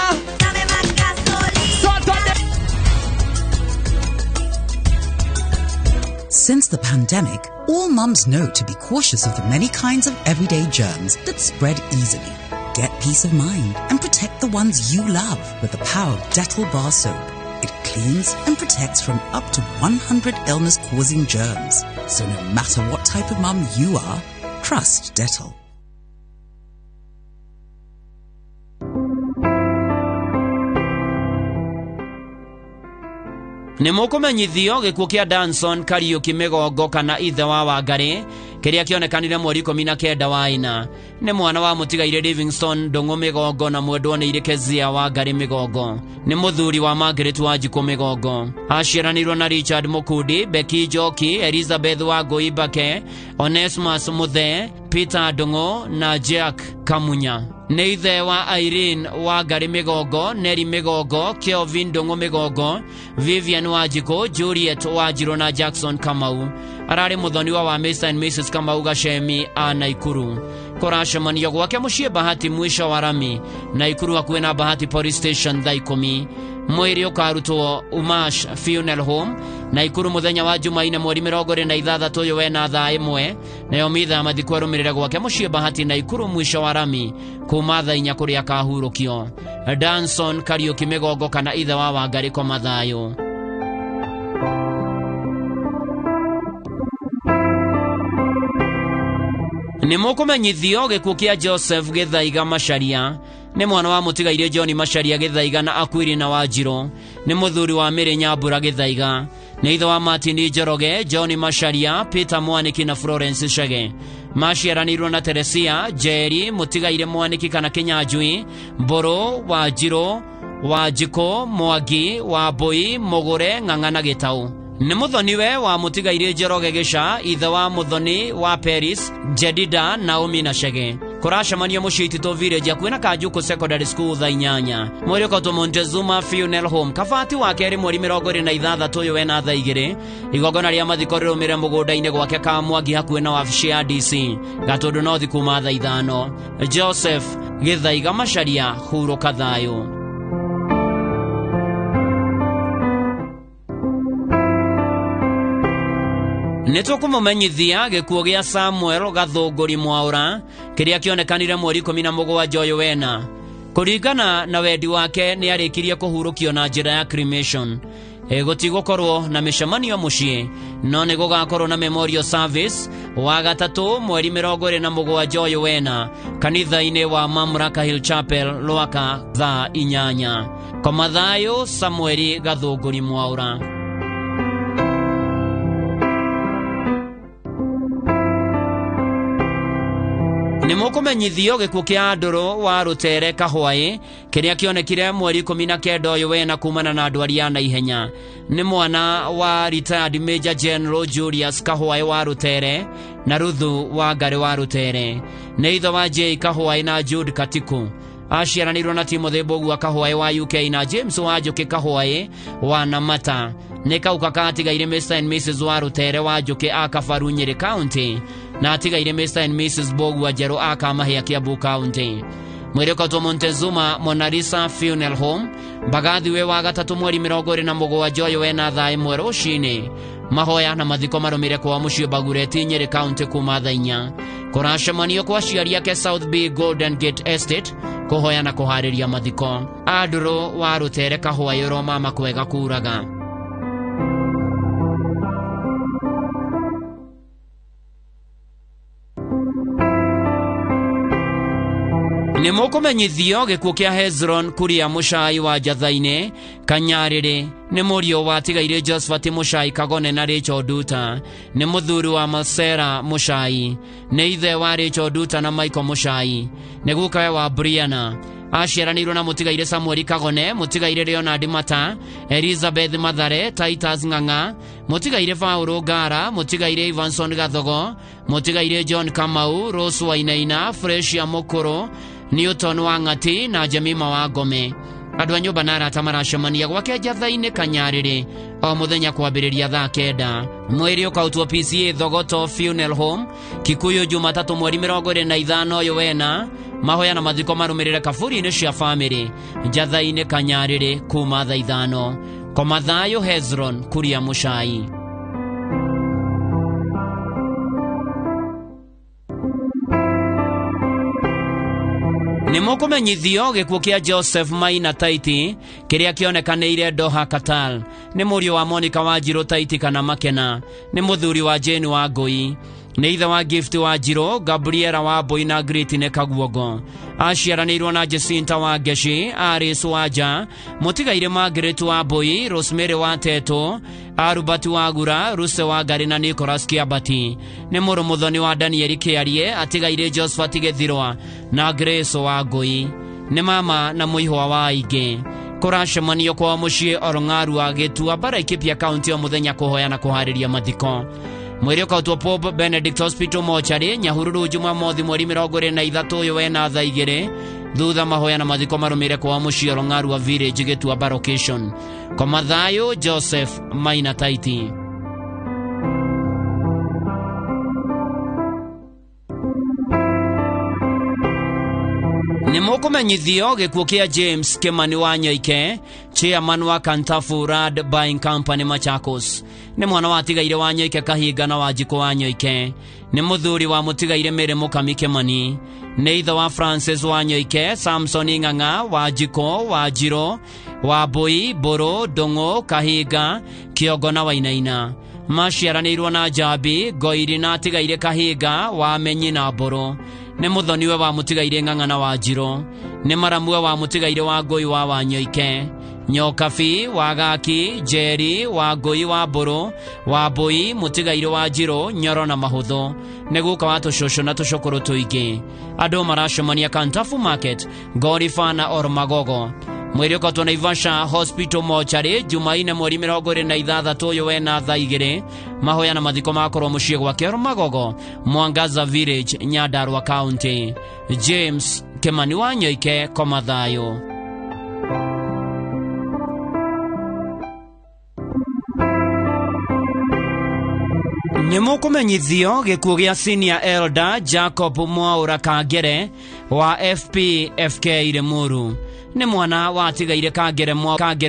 Since the pandemic, all mums know to be cautious of the many kinds of everyday germs that spread easily. Get peace of mind and protect the ones you love with the power of Dettol Bar Soap. It cleans and protects from up to 100 illness-causing germs. So no matter what type of mum you are, trust Dettol. Nĩ mũkũmenyithio gĩkuũ kĩa Danson Kariuki Mĩgongo kana ithe wa Wangarĩ kĩrĩa kĩonekanire mweri 19 wa ĩna. Nĩ mwana wa mũtigaire Livingstone Ndũng'ũ Mĩgongo na mwendwo nĩ Kezia Wangarĩ Mĩgongo. Nĩ mũthuri wa Margaret Wanjikũ Mĩgongo. Aciaranĩirwo na Richard Mukundi, Becky Njoki, Elizabeth Wangũi Mbake, Onesmus Muthee, Peter Ndũng'ũ na Jack Kamunya. Nĩ ithe wa Irene Wangarĩ Mĩgongo, Neri Mĩgongo, Kelvin Ndũng'ũ Mĩgongo, Vivian Wanjikũ, Juliet Wanjirũ na Jackson Kamau. Ararĩ mũthoniwa wa Mr and Mrs Kamau Gacemi a Naikuru. Kũracemanio gwake mũciĩ Bahati mwisho wa rami Naikuru hakuhĩ na Bahati Police Station thaa 10. Mwĩrĩ ũkarutwo Umash Funeral Home Naikuru mũthenya wa Jumaine mweri 26 ũyũ wena thaa 1. Nayo mitha ya mathiko ĩrũmĩrĩre gwake mũciĩ Bahati Naikuru mwisho wa rami kuma thaa 4 kũrĩa akahurũkio. Danson Kariuki Mĩgongo kana ithe wa Wangarĩ koma thayũ. Nĩ mũkũmenyithio gĩkuũ kĩa Joseph Gĩthaiga Macharia. Nĩ mwana wa mũtigaire John Macharia Gĩthaiga na Akwiri na Wanjirũ. Nĩ mũthuri wa Mĩrĩ Nyambura Gĩthaiga. Nĩ ithe wa Martin Njoroge, John Macharia, Peter Mwaniki na Florence Chege. Maciaranĩirwo na Teresia Njeri, mũtigaire Mwaniki kana Kĩnyanjui, Mbũrũ, Wanjirũ, Wanjikũ, Mwangi, Wambũi, Mũgũre, Ng'ang'a na Gĩtaũ. Nĩ mũthoniwe wa mũtigaire Njoroge Gĩca, ithe wa mũthoni wa Paris, Jedida, Naomi na Chege. Kũracemanio mũciĩ Itito Village hakuhĩ na Kanjuku Secondary School thaa 8. Mwĩrĩ ũkotwo Montezuma Funeral Home Kabati wa kerĩ mweri 26 ũyũ wena thaa 2. Igongona rĩa mathiko rĩrũmĩrĩre mũgũnda-inĩ gwake Kamwangi hakuhĩ na wabici ya DC Gatũndũ North kuma thaa 5. Joseph Gĩthaiga Macharia, hurũka thayũ. Nĩ tũkũmũmenyithia gĩkuũ gĩa Samuel Gathũngũri Mwaũra kĩrĩa kĩonekanire mweri 17 ũyũ wena. Kũringana na wendi wake nĩ arĩkirie kũhurũkio na njĩra ya cremation. Gũtigũkorwo na mĩcemanio mũciĩ no nĩ gũgakorwo na memorial service wa gatatũ mweri 27 ũyũ wena kanitha-inĩ wa Mamlaka Hill Chapel Lwaka thaa 8. Koma thayũ Samuel Gathũngũri Mwaũra. Nĩ mũkũmenyithio gĩkuũ kĩa Andũrũ wa Rũtere Kahwaĩ kĩrĩa kĩonekire mweri 19 ũyũ wena kumana na ndwari ya naihenya. Nĩ mwana wa retired Major General Julius Kahwaĩ wa Rũtere na Ruthu wa Ngarĩ wa Rũtere. Nĩ ithe wa J Kahwaĩ na Jude Katiku. Aciaranĩirwo na Timothy Mbũgua Kahwaĩ wa UK na James wa Njũkĩ Kahwaĩ wa Namata. Nĩ kauka katigaire Mr and Mrs wa Rũtere wa Njũkĩ a Kabaru Nyĩrĩ County na atigaire Mr and Mrs Mbũgua Njerũ a Kamahĩa Kiambu County. Mwĩrĩ ũkautwo Montezuma Monalisa Funeral Home Mbagathi wĩ wa gatatũ mweri 27 ũyũ wena thaa 1 rũcinĩ. Mahoya na mathiko marũmĩre kwa mũciĩ Bagureti Nyĩrĩ County kuma thaa 4. Kũracemanio kwa aciari ake South B Golden Gate Estate kũhoya na kũharĩria mathiko. Andũrũ wa Rũtere Kahwaĩ ũromama kwega kuraga. Nĩ mũkũmenyithio gĩkuũ kĩa Hezron Kuria Mũcai wa Njatha-inĩ Kanyarĩrĩ. Nĩ mũriũ wa tigaire Josephat Mũcai Kagone na Rachel Nduta. Nĩ mũthuri wa Masera Mũcai. Nĩ ithe wa Rachel Nduta na Michael Mũcai. Nĩ gukawe wa Brianna. Aciaranĩirwo na mũtigaire Samuel Kagone, mũtigaire Leonard Mata, Elizabeth Mathare, Titus Ng'ang'a, mũtigaire Paul Ngara, mũtigaire Ivanson Gathogo, mũtigaire John Kamau, Rose Wainaina, Fresia Mukuru, Newton wa Ng'ati na Jemima wa Ngome. Andũ a nyũmba na arata maracemania gwake Njatha-inĩ Kanyarĩrĩ o mũthenya kwambĩrĩria thaa 9. Mwĩrĩ ũkautwo PCA Thogoto Funeral Home Kikuyu Jumatatũ mweri 25 ũyũ wena. Mahoya na mathiko marũmĩrĩre kaburi-inĩ cia famĩlĩ Njatha-inĩ Kanyarĩrĩ kuma thaa 5. Koma thayũ Hezron Kuria Mũcai. Nĩ mũkũmenyithio gĩkuũ kĩa Joseph Maina Taiti kĩrĩa kĩonekanĩire Doha Qatar. Nĩ mũriũ wa Monica Wanjirũ Taiti kana Makena. Nĩ mũthuri wa Jane wa Ngũi. Nĩ ithe wa Gift wa Njirũ, Gabriela wa Mbũi na Gritine Kaguongo. Aciaranĩirwo na Jacinta wa Ngeci, Aris wa Nja, mũtigaire Margaret wa Mbũi, Rosemary wa Tetũ, Arubati wa Gura, Ruse wa Ngarĩ na Nicholas Kĩambati. Nĩ mũrũ mũthoni wa Daniel Kĩarie, atigaire Josephat Gĩthirwa na Grace wa Ngũi. Nĩ mama na mũihwa wa aingĩ. Kũracemanio kwa mũciĩ Orng'arua Gĩtuamba Laikipia County o mũthenya kũhoya na kũharĩria mathiko. Mwĩrĩ ũkautwo Pope Benedict Hospital Mortuary Nyahururu Jumamothi mweri 23 ũyũ wena thaa 2. Thutha mahoya na mathiko marũmĩrĩre kwa mũciĩ Orng'arua Village Gĩtuamba location. Koma thayũ Joseph Maina Taiti. Nĩ mũkũmenyithio gĩkuũ kĩa James Kimani wa Nyoike, chairman wa Kantafu Rad Buying Company Machakos. Nĩ mwana wa tigaire wa Nyoike Kahinga na Wanjikũ wa Nyoike. Nĩ mũthuri wa mũtigaire Mary Mũkami Kimani. Nĩ ithe wa Francis wa Nyoike, Samson Ng'ang'a, Wanjikũ, Wanjirũ, Wambui, Mbũrũ, Ndũng'ũ, Kahinga, Kĩongo na Wainaina. Maciaranĩirwo na Njambi, Ngoiri na atigaire Kahinga, Wamenyi na Mbũrũ. Nĩ mũthoniwe wa mũtigaire Ng'ang'a na Wanjirũ. Nĩ maramue wa mũtigaire wa Ngũi wa Wanyoike, Nyokabi wa Gaki, Njeri wa Ngũi wa Mbũrũ, Wambui, mũtigaire wa Njirũ, Nyoro na Mahũthũ. Nĩ guka wa tũcũcũ na tũcũkũrũ tũingĩ. Andũ maracemania Kantafu Market, Ngoriba na Ormagogo. Mwĩrĩ ũkautwo Naivasha Hospital Mortuary Jumaine mweri 26 ũyũ wena thaa 2. Mahoya na mathiko makorwo mũciĩ gwake Ormagogo, Mwangaza Village, Nyandarua County. James Kimani wa Nyoike, koma thayũ. Nĩ mũkũmenyithio gĩkuũ gĩa senior elder Jacob Mwaũra Kangere wa FPFK Limuru. Nĩ mwana wa atigaire Kangere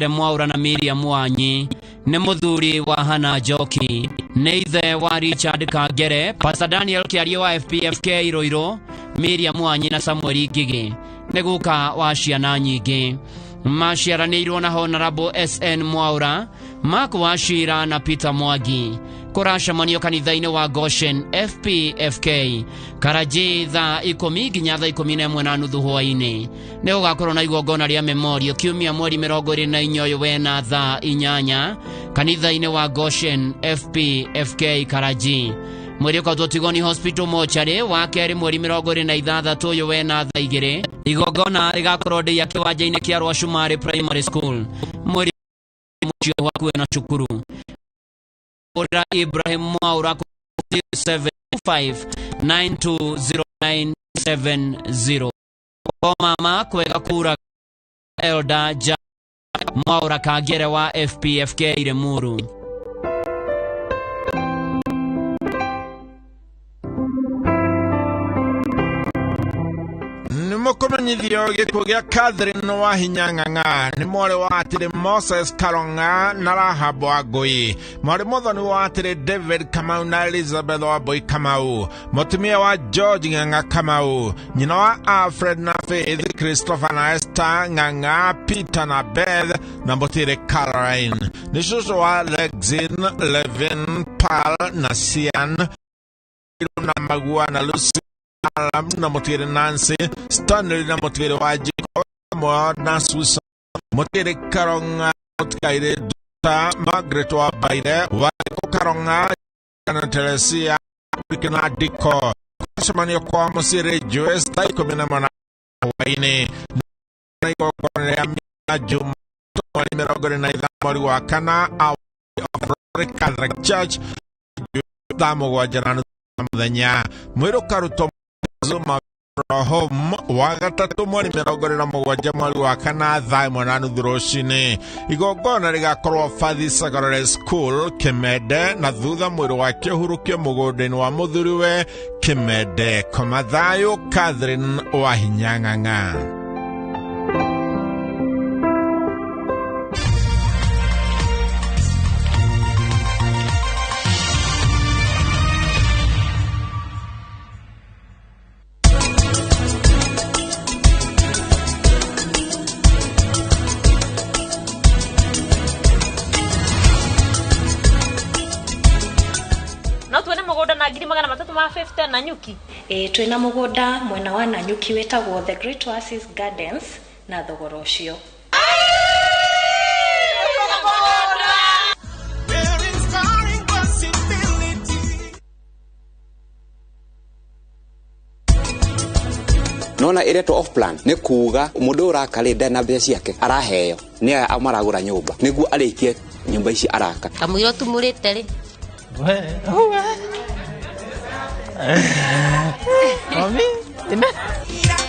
Mwaũra na Miriam Wanyi. Nĩ mũthuri wa Hana Njoki. Nĩ ithe wa Richard Kangere, Pastor Daniel Kĩarie wa FPFK Ruiru, Miriam Wanyi na Samuel Ngigĩ. Nĩ guka wa ciana nyingĩ. Maciaranĩirwo na Honorable SN Mwaũra, Mark Wachira na Peter Mwangi. Kũracemanio kanitha-inĩ wa Goshen FPFK Karanjĩ thaa 10 nginya thaa 11:30 hwaĩ-inĩ. Nĩ gũgakorwo na igongona rĩa memorial kiumia mweri 24 ũyũ wena thaa 8 kanitha-inĩ wa Goshen FPFK Karanjĩ. Mwĩrĩ ũkarutwo Tigoni Hospital mochari wa kerĩ mweri 26 ũyũ wena thaa 2. Igongona rĩgakorwo ndĩia kĩwanja-inĩ kĩa Rwacumari Primary School. Mwĩrĩ mũciĩ hakuhĩ na cukuru. Ũrĩra Ibrahim Mwaura 0725920970. O mama kwega kura Elda Ja Mwaura Kagere wa FPFK Limuru. Nĩmũkũmenyithio gĩkuũ gĩa Catherine wa Hinya Ng'ang'a nĩ mwarĩ wa atĩrĩ Moses Karong'a na Rahab wa Ngũi, mwarĩ mũthoni wa atĩrĩ David Kamau na Elizabeth wa Mbui Kamau, mũtumia wa George Ng'ang'a Kamau, nyina wa Alfred na Faith, Christopher na Esther Ng'ang'a, Peter na Beth na mũtĩrĩ Caroline, nĩ cũcũ wa Lexin, Levin, Pal na Sian na Magua na Lucy Alam na mũtĩrĩ Nancy, Stanley na mũtĩrĩ wa Jiko na Susan, mũtĩrĩ Karong'a, mũtikaire Duta, Margaret wa Baire, Wariko Karong'a na Teresia na Diko. Gũcemanio kwa mũciĩ Joyce thaa 11 hwaĩ-inĩ na igongona rĩa na Juma mweri 25 mweri wa kana Our of Glory Catholic Church thaa 7:30 mũthenya. Mwĩrĩ ũkarutwo Zuma Home wa gatatũ mweri 27 mweri wa kana thaa 1:30 rũcinĩ. Igongona rĩgakorwo Fathi Secondary School Kimende na thutha mwĩrĩ wake ũhurũkio mũgũnda-inĩ wa mũthuriwe Kimende. Koma thayũ Catherine wa Hinya Ng'ang'a. No tuone mũgũnda na 350,000 Nanyuki. Ĩĩ twĩna mũgũnda mwena wa Nanyuki wĩtagwo The Great Oasis Gardens na thogora ũcio. Nona ĩretwo off plan nĩ kuga mũndũ ũraka rĩ ndarĩ na mbeca ciake araheo nĩ aya maragũra nyũmba nĩguo arĩkie nyũmba ici araka. Kamũira ũtumũrĩte rĩ.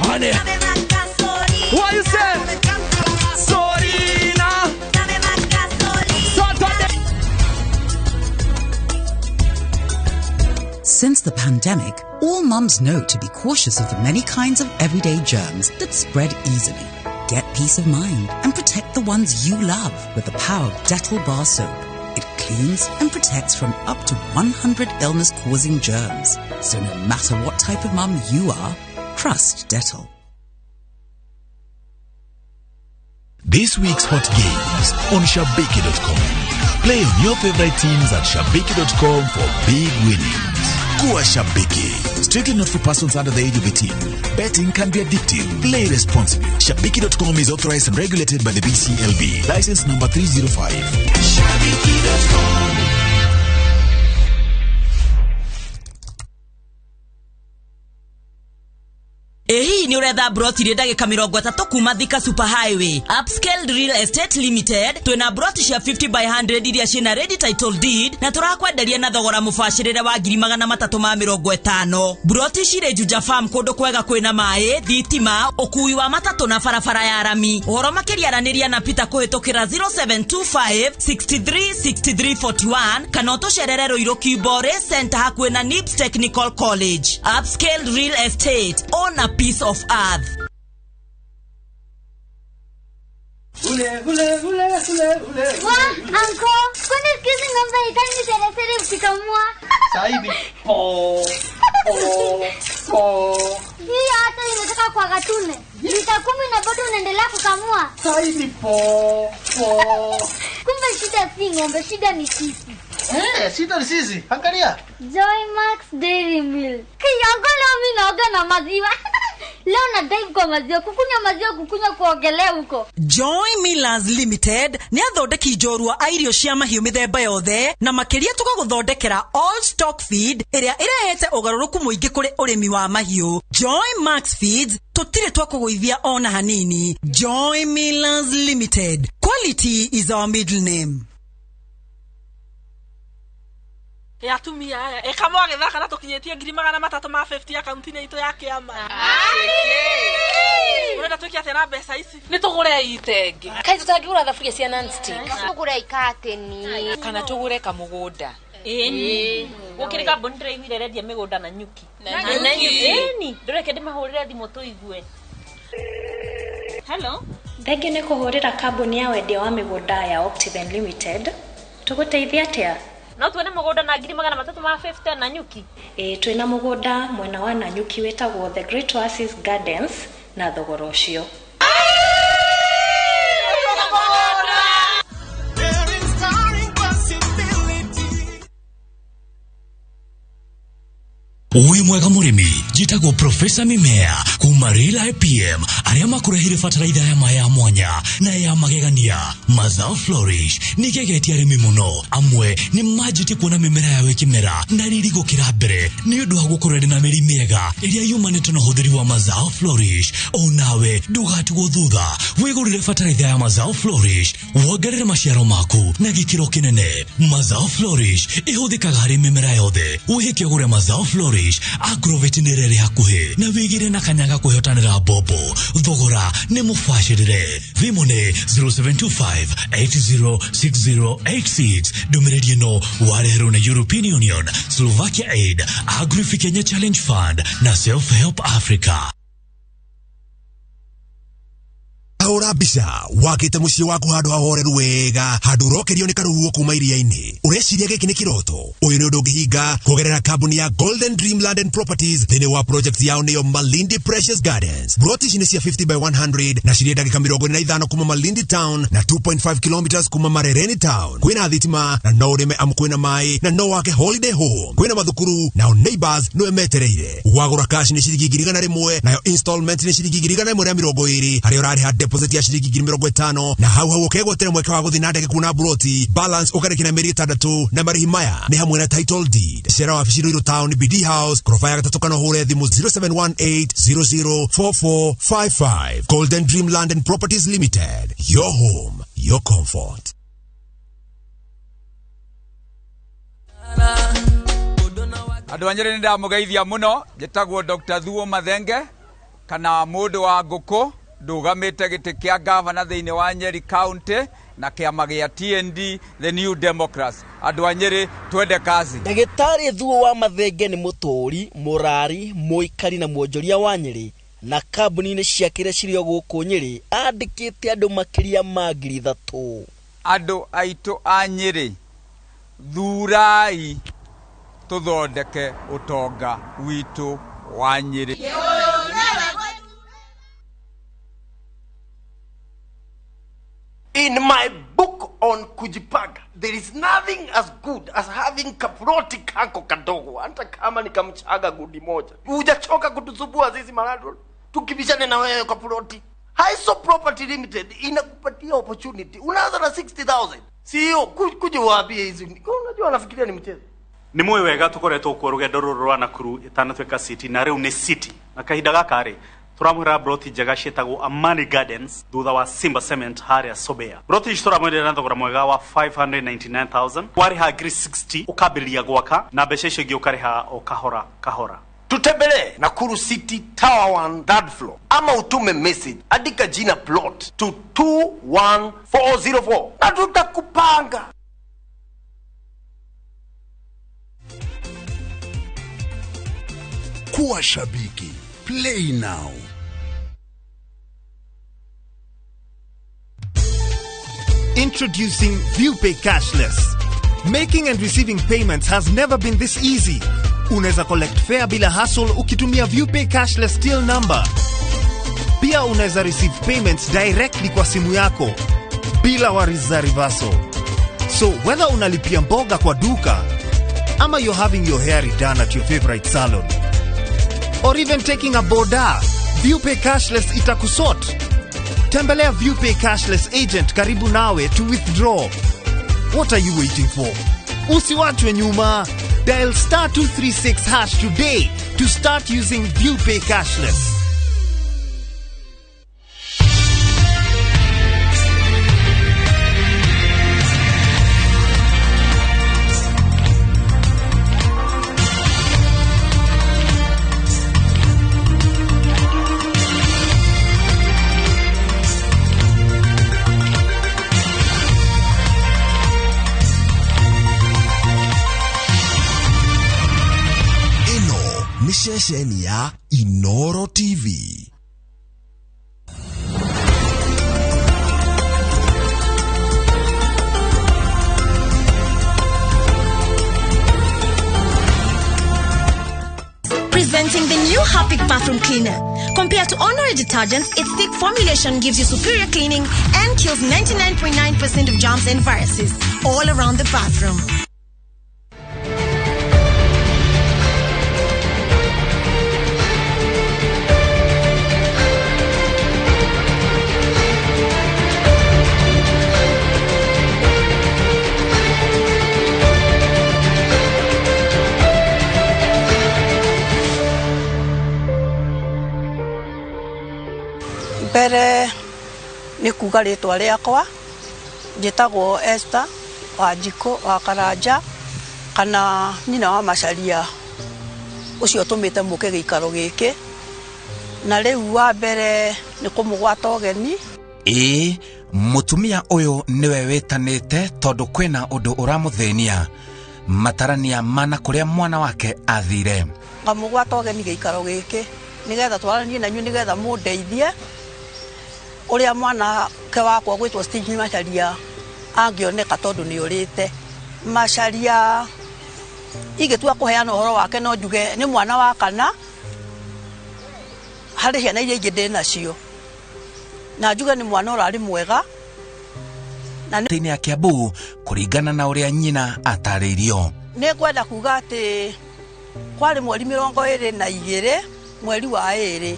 Honey. What you say? Sorina. Since the pandemic, all mums know to be cautious of the many kinds of everyday germs that spread easily. Get peace of mind and protect the ones you love with the power of Dettol Bar Soap. It cleans and protects from up to 100 illness-causing germs. So no matter what type of mum you are, trust Dettol. This week's hot games on Shabiki.com. Play on your favorite teams at Shabiki.com for big winnings. Kuwa Shabiki. Strictly not for persons under the age of 18. Betting can be addictive. Play responsibly. Shabiki.com is authorized and regulated by the BCLB. License number 305. Shabiki.com. Ĩ hihi nĩ ũretha broti irĩ ndagĩka 30 kuma Thika Super Highway. Upscale Real Estate Limited twĩna broti cia 50 by 100 iria ciĩna ready title deed na tũrakwenderia na thogora mũbacĩrĩre wa 350,000. Broti cirĩ Juja Farm kũndũ kwega kwĩna maĩ, thitima, ũkui wa matatũ na barabara ya rami. Ũhoro makĩria aranĩria na Peter kũhĩtũkĩra 0725 63 63 41 kana ũtũcerere Ruiru Kibore Center hakuhĩ na Nibs Technical College. Upscale Real Estate, own a piece of earth. Ule, ule, ule, ule, ule. Wa, anko, kwani siku hizi ng'ombe haitaki seresere ukikamua? Sahivi. Po, po, po. Hii hata imetoka kwa katune. Lita 10 na bado unaendelea kukamua. Sahivi po, po. Kumbe shida si ng'ombe, shida ni sisi. Shida ni sisi. Angalia. Joy Max Dairy Milk. Kiyango leo mimi naoga na maziwa. Leo na dive kwa maziwa, kukunywa maziwa, kukunywa kuogelea huko. Joy Millers Limited nĩ athondeki njorua a irio cia mahiũ mĩthemba yothe na makĩria tũgagũthondekera all stock feed ĩrĩa ĩrehete ũgarũrũku mũingĩ kũrĩ ũrĩmi wa mahiũ. Joy Max Feeds tũtirĩ twakũgũithia ona hanini. Joy Millers Limited, quality is our middle name. Ya atumia aya ĩka mwagĩthaka na tũkinyĩtie 350 akaunti-inĩ itũ ya kĩama. Ũrenda twĩke atĩa na mbeca ici? Nĩ tũgũre itenge. Kaĩ tũtangĩgũra thaburia cia non-stick? Tũgũre ikatĩni. Kana tũgũre kamũgũnda. Ĩni. Gũkĩrĩ kambuni ndĩraiguire ĩrendia mĩgũnda na nyuki. Ĩni. Ndũreke ndĩmahũrĩre thimũ tũigue. Hello. Thengiũ nĩ kũhũrĩra kambuni ya wendia wa mĩgũnda ya Optiven Limited. Tũgũteithia atĩa? No tuone mũgũnda na 350 na nyuki. Ĩĩ twĩna mũgũnda mwena wa Nanyuki wĩtagwo The Great Oasis Gardens na thogora ũcio. Wĩ mwega mũrĩmi, njĩtagwo Profesa Mimea kuma Real IPM arĩa makũrehire bataraitha ya maĩ ya mwanya na ya magegania. Mazao Flourish nĩ ĩgegetie arĩmi mũno. Amwe nĩ manjĩtie kuona mĩmera yao ĩkĩmera na riri gũkĩra mbere nĩ ũndũ wa gũkorwo ĩrĩ na mĩri mĩega ĩrĩa yumanĩte na ũhũthĩri wa Mazao Flourish. O nawe ndũgatigwo thutha, wĩgũrĩre bataraitha ya Mazao Flourish wongerere maciaro maku na gĩkĩro kĩnene. Mazao Flourish ĩhũthĩkaga harĩ mĩmera yothe. Wĩhĩke ũgũre Mazao Flourish Agrovet nĩ ĩrĩa ĩrĩ hakuhĩ na wĩgĩre na kanya ga kwĩhotanĩra mbombo. Thogora nĩ mũbacĩrĩre. Thimũ nĩ 0725 806086. Ndũmĩrĩri ĩno wareherwo na European Union, Slovakia Aid, Agrifi Kenya Challenge Fund na Self Help Africa. Hũra mbica wakĩte mũciĩ waku handũ hahoreru wega, handũ ũrokerio nĩ karũhuho kuma iria-inĩ. Ũreciria gĩkĩ nĩ kĩroto? Ũyũ nĩ ũndũ ũngĩhinga kũgerera kambuni ya Golden Dream Land and Properties thĩinĩ wa project yao nĩyo Malindi Precious Gardens. Broti ici nĩ cia 50 by 100 na cirĩ ndagĩka 45 kuma Malindi Town na 2.5 kilometers kuma Marereni Town. Kwĩna thitima na no ũrĩme amu kwĩna maĩ na no wake holiday home. Kwĩna mathukuru nao neighbors nĩwe metereire. Wagũra cash nĩ ciringi 100,000 nayo installment nĩ ciringi 120 harĩa ũrarĩha deposit ya ciringi 50,000 na hau hau ũkegwatĩra mweke wa gũthiĩ na ndege kuona broti balance ũkarĩkia na mĩeri 6 na marĩhi maya nĩ hamwe na title deed. Cera wabici Ruiru Town BD House koroba ya 3 kana ũhũre thimũ 0718 004455. Golden Dream Land and Properties Limited, your home, your comfort. Andũ a Nyĩrĩ nĩ ndamũgeithia mũno. Njĩtagwo Dr. Thuo Mathenge kana mũndũ wa ngũkũ, ndũgamĩte gĩtĩ kĩa gavana thĩinĩ wa Nyeri County na kĩama gĩa TND, the New Democrats. Andũ a Nyĩrĩ twende kazi. Ndagĩtarĩ Thuo wa Mathenge nĩ mũtũũri, mũrari, mũikari na mwonjoria wa Nyĩrĩ na kambuni-inĩ ciake iria cirĩ o gũkũ Nyĩrĩ andĩkĩte andũ makĩria ma 3,000. Andũ aitũ a Nyĩrĩ, thurai tũthondeke ũtonga witũ wa Nyĩrĩ. In my book on kujipanga, there is nothing as good as having kaploti kako kadogo, hata kama ni kamchanga gundi moja. Hujachoka kutusumbua sisi malandlord, tukibishane na wewe kwa ploti. Haiso Property Limited inakupatia opportunity. Unaanza na 60,000. Sio kuja waambie hizi. Unajua wanafikiria ni mchezo. Nĩ mũĩ wega tũkoretwo kuo rũgendo rũrũ rwa Nakuru ĩtanatuĩka city na rĩu nĩ city na kahinda gaka rĩ tũramwĩra broti njega ciĩtagwo Amani Gardens thutha wa Simba Cement harĩa Sobea. Broti ici tũramwenderia na thogora mwega wa 599,000. Warĩha 60,000 ũkambĩrĩria gwaka na mbeca icio ingĩ ũkarĩha o kahora kahora. Tutembelee Nakuru City Tower 1 third floor ama utume message, andika jina plot to 21404 na tutakupanga. Kuwa shabiki. Play now. Introducing ViewPay Cashless. Making and receiving payments has never been this easy. Unaweza collect fare bila hassle ukitumia ViewPay Cashless till number. Pia unaweza receive payments directly kwa simu yako bila worries za reversal. So whether unalipia mboga kwa duka ama you're having your hair redone at your favorite salon or even taking a boda, ViewPay Cashless itakusort. Tembelea ViewPay Cashless agent karibu nawe to withdraw. What are you waiting for? Usiwachwe nyuma. Dial star 236 hash today to start using ViewPay Cashless. Ceceni ya Inoro TV. Presenting the new Harpic bathroom cleaner. Compared to ordinary detergents, its thick formulation gives you superior cleaning and kills 99.9% of germs and viruses all around the bathroom. Mbere nĩ kuga rĩtwa rĩakwa, njĩtagwo Esther Wanjikũ wa Karanja kana nyina wa Macharia ũcio ũtũmĩte mũke gĩikaro gĩkĩ. Na rĩu wa mbere nĩ kũmũgwata ũgeni. Ĩĩ, mũtumia ũyũ nĩwe wĩtanĩte tondũ kwĩna ũndũ ũramũthĩnia. Matarania mana kũrĩa mwana wake athire. Ngamũgwata ũgeni gĩikaro gĩkĩ nĩgetha twaranie na inyuĩ nĩgetha mũndeithie ũrĩa mwanake wakwa gwĩtwo Stephen Macharia angĩoneka tondũ nĩ ũrĩte. Macharia ingĩtua kũheana ũhoro wake no njuge nĩ mwana wa kana harĩ ciana iria ingĩ ndĩ nacio, na njuge nĩ mwana ũrarĩ mwega. Na nĩ ya Kiambu kũringana na ũrĩa nyina atarĩirio. Nĩ ngwenda kuga atĩ kwarĩ mweri 22 mweri wa 2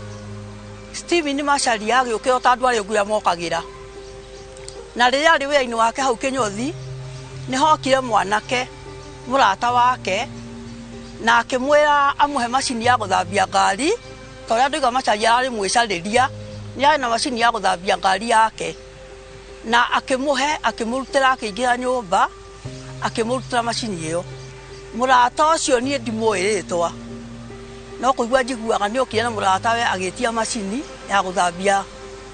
Stephen Macharia agĩũkĩra ta andũ arĩa ũguo mokagĩra, na rĩrĩa arĩ wĩra-inĩ wake hau Kĩnyũthi nĩ hokire mwanake mũrata wake na akĩmwĩra amũhe macini ya gũthambia ngari, ta ũrĩa ndoiga Macharia ararĩ mwĩcarĩria, nĩ arĩ na macini ya gũthambia ngari yake, na akĩmũhe akĩmũrutĩra akĩingĩra nyũmba akĩmũrutĩra macini ĩyo. Mũrata ũcio niĩ ndimũĩ rĩtwa, no kũigua njiguaga nĩ okire na mũratawe agĩtia macini ya gũthambia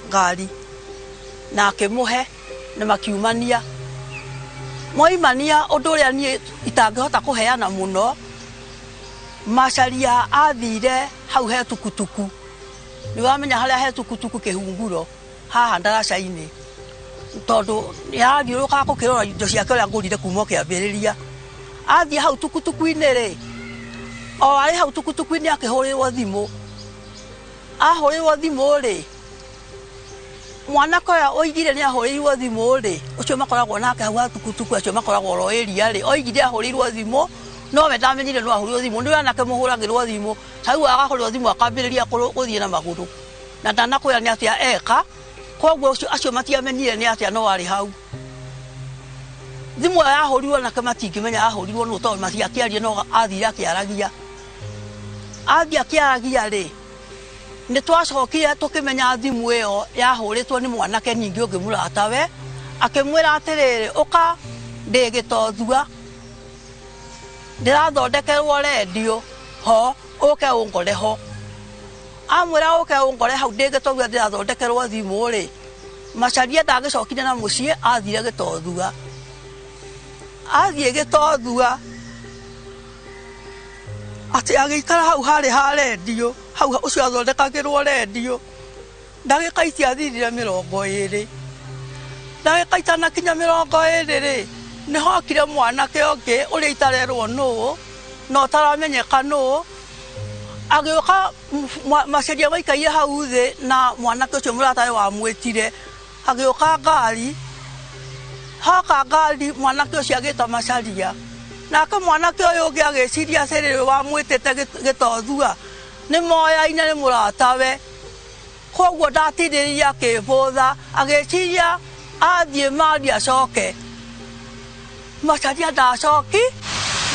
ngari na akĩmũhe na makiumania. Moimania ũndũ ũrĩa niĩ itangĩhota kũheana mũno, Macharia athire hau he tukutuku. Nĩ wamenya harĩa he tukutuku kĩhunguro haha ndaraca-inĩ, tondũ yarathiũrũrũkaga gũkĩrora indo ciake ũrĩa ngũrire kuma o kĩambĩrĩria. Athiĩ hau tukutuku-inĩ rĩ, o arĩ hau tukutuku-inĩ akĩhũrĩrwo thimũ. Ahũrĩrwo thimũ rĩ, mwanake ũrĩa oigire nĩ ahũrĩirwo thimũ rĩ, ũcio makoragwo nake hau ha tukutuku, acio makoragwo oro area rĩ, oigire ahũrĩirwo thimũ, no we ndamenyire no ahũrĩirwo thimũ. Nĩ anake mũhũragĩrwo thimũ, ta rĩu agahũrĩrwo thimũ akambĩrĩria gũthiĩ na magũrũ, na ndanakwĩra nĩ atĩa eka. Koguo acio matiamenyire nĩ atĩa, no arĩ hau. Thimũ ĩyo yahũrirwo anake matingĩmenya ahũrirwo nũ tondũ matiakĩaria, no athire akĩaragia. Athiĩ akĩaragia rĩ, nĩ twacokire tũkĩmenya thimũ ĩyo yahũrĩtwo nĩ mwanake ningĩ ũngĩ mũratawe, akĩmwĩra atĩrĩrĩ, ũka ndĩ Gĩtothua, ndĩrathondekerwo rendio ho, ũke ũngore ho. Amwĩra ũke ũngore hau ndĩ Gĩtothua ndĩrathondekerwo thimũ rĩ, Macharia ndagĩcokire na mũciĩ, athire Gĩtothua. Athiĩ Gĩtothua atĩ agĩikara hau harĩ ha rendio, hau ũcio athondekagĩrwo rendio, ndagĩka itiathirire 20. Ndagĩka itanakinya 20 rĩ, nĩ hokire mwanake ũngĩ ũrĩa itarerwo nũũ na ũtaramenyeka nũũ, agĩũka. Macharia maikaire hau thĩ na mwanake ũcio mũratawe wamwĩtire, agĩũka ngari. Hoka ngari mwanake ũcio agĩta Macharia, nake mwanake ũyũ ũngĩ agĩciria atĩrĩrĩ, wamwĩtĩte Gĩtothua nĩ moyaine nĩ mũratawe. Koguo ndatindĩrĩria akĩbũtha agĩciria athiĩ mari acoke. Macharia ndacoki.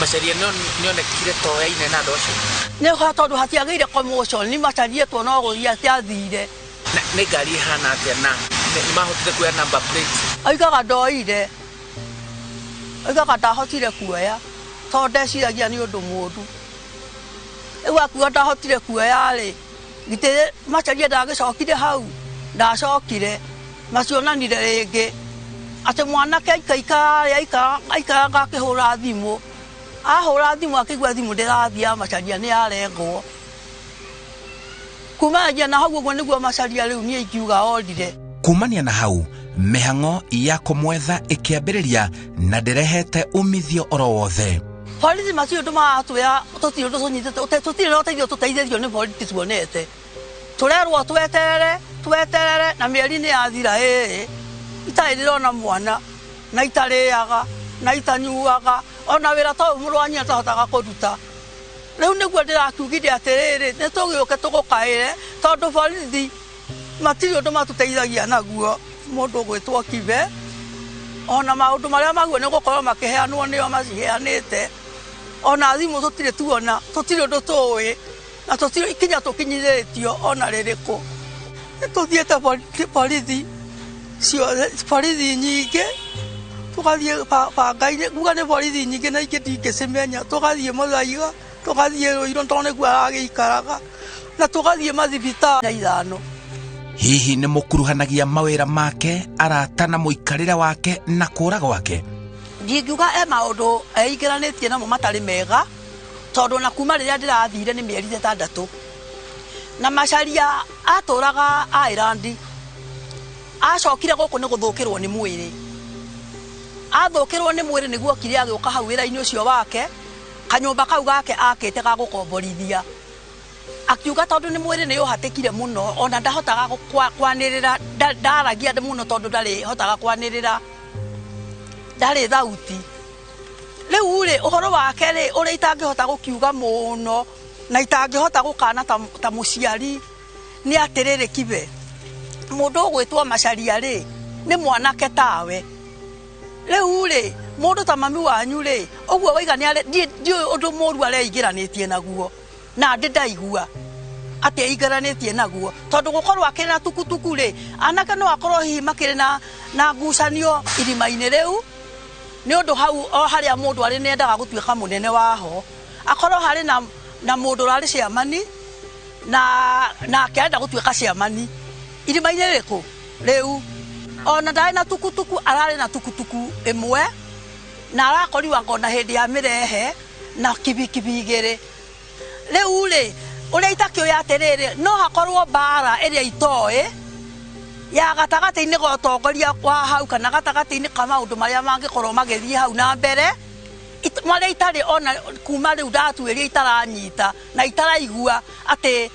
Macharia nĩonekire toyaine na andũ acio. Nĩ tondũ hatiagĩire commotion nĩ Macharia tuona gũthiĩ atiathire. Na nĩ ngari ĩhana atĩa na nĩ mahotire kuoya number plate? Oigaga ndoire. Oigaga ndahotire kuoya tondũ ndeciragia nĩ ũndũ mũũru. Rĩu akiuga ndahotire kuoya rĩ, githĩ Macharia ndagĩcokire hau, ndacokire macionanire rĩngĩ atĩ mwanake aikaikara aikaranga akĩhũra thimũ. Ahũra thimũ akĩigua thimũ ndĩrathiĩ ya Macharia nĩ yarengwo. Kumanagia na hau ũguo nĩguo Macharia rĩu niĩ ingiuga orire. Kumania na hau mĩhang'o ya kũmwetha ĩkĩambĩrĩria na ndĩrehete umithio oro wothe. Borithi matirĩ ũndũ maratwĩra, tũtirĩ ũndũ tũnyitĩte, tũtirĩ na ũteithio tũteithĩtio nĩ borithi tuonete. Tũrerwo tweterere, tweterere na mĩeri nĩ yathira ĩĩ. Itarĩ ndĩrona mwana na itarĩaga na itanyuaga ona wĩra ta ũyũ mũrũ wa nyina ndahotaga kũruta. Rĩu nĩguo ndĩrakiugire atĩrĩrĩ, nĩ tũgĩũke tũgũkaĩre tondũ borithi matirĩ ũndũ matũteithagia naguo. Mũndũ ũgwĩtwo Kibe ona maũndũ marĩa maguo nĩ gũkorwo makĩheanwo nĩo maciheanĩte. Ona thimũ tũtirĩ tuona, tũtirĩ ũndũ tũĩ na tũtirĩ ikinya tũkinyithĩtio ona rĩrĩkũ. Tũthiĩte borithi ciothe, borithi nyingĩ, tũgathiĩ banga-inĩ, kuga nĩ borithi nyingĩ na ingĩ ndingĩcimenya, tũgathiĩ Mũthaiga, tũgathiĩ Rũirũ tondũ nĩkuo aragĩikaraga, na tũgathiĩ mathibitarĩ 5. Hihi nĩ mũkuruhanagia mawĩra make, arata na mũikarĩre wake na kũra gwake? Ndingiuga e maũndũ eingĩranĩtie namo matarĩ mega tondũ na kuma rĩrĩa ndĩrathire nĩ mĩeri 6. Na Macharia atũraga Ireland. Acokire gũkũ nĩ gũthũkĩrwo nĩ mwĩrĩ. Athũkĩrwo nĩ mwĩrĩ nĩguo okire agĩũka hau wĩra-inĩ ũcio wake, kanyũmba kau gake akĩte ga gũkomborithia. Akiuga tondũ nĩ mwĩrĩ nĩ ũhatĩkire mũno ona ndahotaga kwanĩrĩra, ndaragia mũno tondũ ndarĩhotaga kwanĩrĩra, ndarĩ thauti. Rĩu rĩ ũhoro wake rĩ ũrĩa itangĩhota gũkiuga mũno na itangĩhota gũkana ta mũciari nĩ atĩrĩrĩ Kibe, mũndũ ũgwĩtwo Macharia rĩ nĩ mwanake tawe. Rĩu rĩ mũndũ ta mami wanyu rĩ ũguo waiga nĩ ndiũĩ ũndũ mũũru areingĩranĩtie naguo na ndĩ ndaigua atĩ aingĩranĩtie naguo tondũ gũkorwo akĩrĩ na tukutuku rĩ anake no akorwo hihi makĩrĩ na ngucanio irima-inĩ rĩu nĩ ũndũ hau o harĩa mũndũ arĩ nĩendaga gũtuĩka mũnene waho, akorwo harĩ na mũndũ ũrarĩ ciamani na akĩenda gũtuĩka ciamani irima-inĩ rĩrĩkũ rĩu. Ona ndarĩ na tukutuku, ararĩ na tukutuku ĩmwe na arakorirwo anga ona hĩndĩ ya mĩrehe na kibikibi 2. Rĩu rĩ ũrĩa itakĩũĩ atĩrĩrĩ no hakorwo mbara ĩrĩa itoĩ ya gatagatĩ-inĩ ga ũtongoria wa hau kana gatagatĩ-inĩ ka maũndũ marĩa mangĩkorwo magĩthiĩ hau na mbere marĩa itarĩ ona kuma rĩu ndatuĩria itaranyita na itaraigua atĩ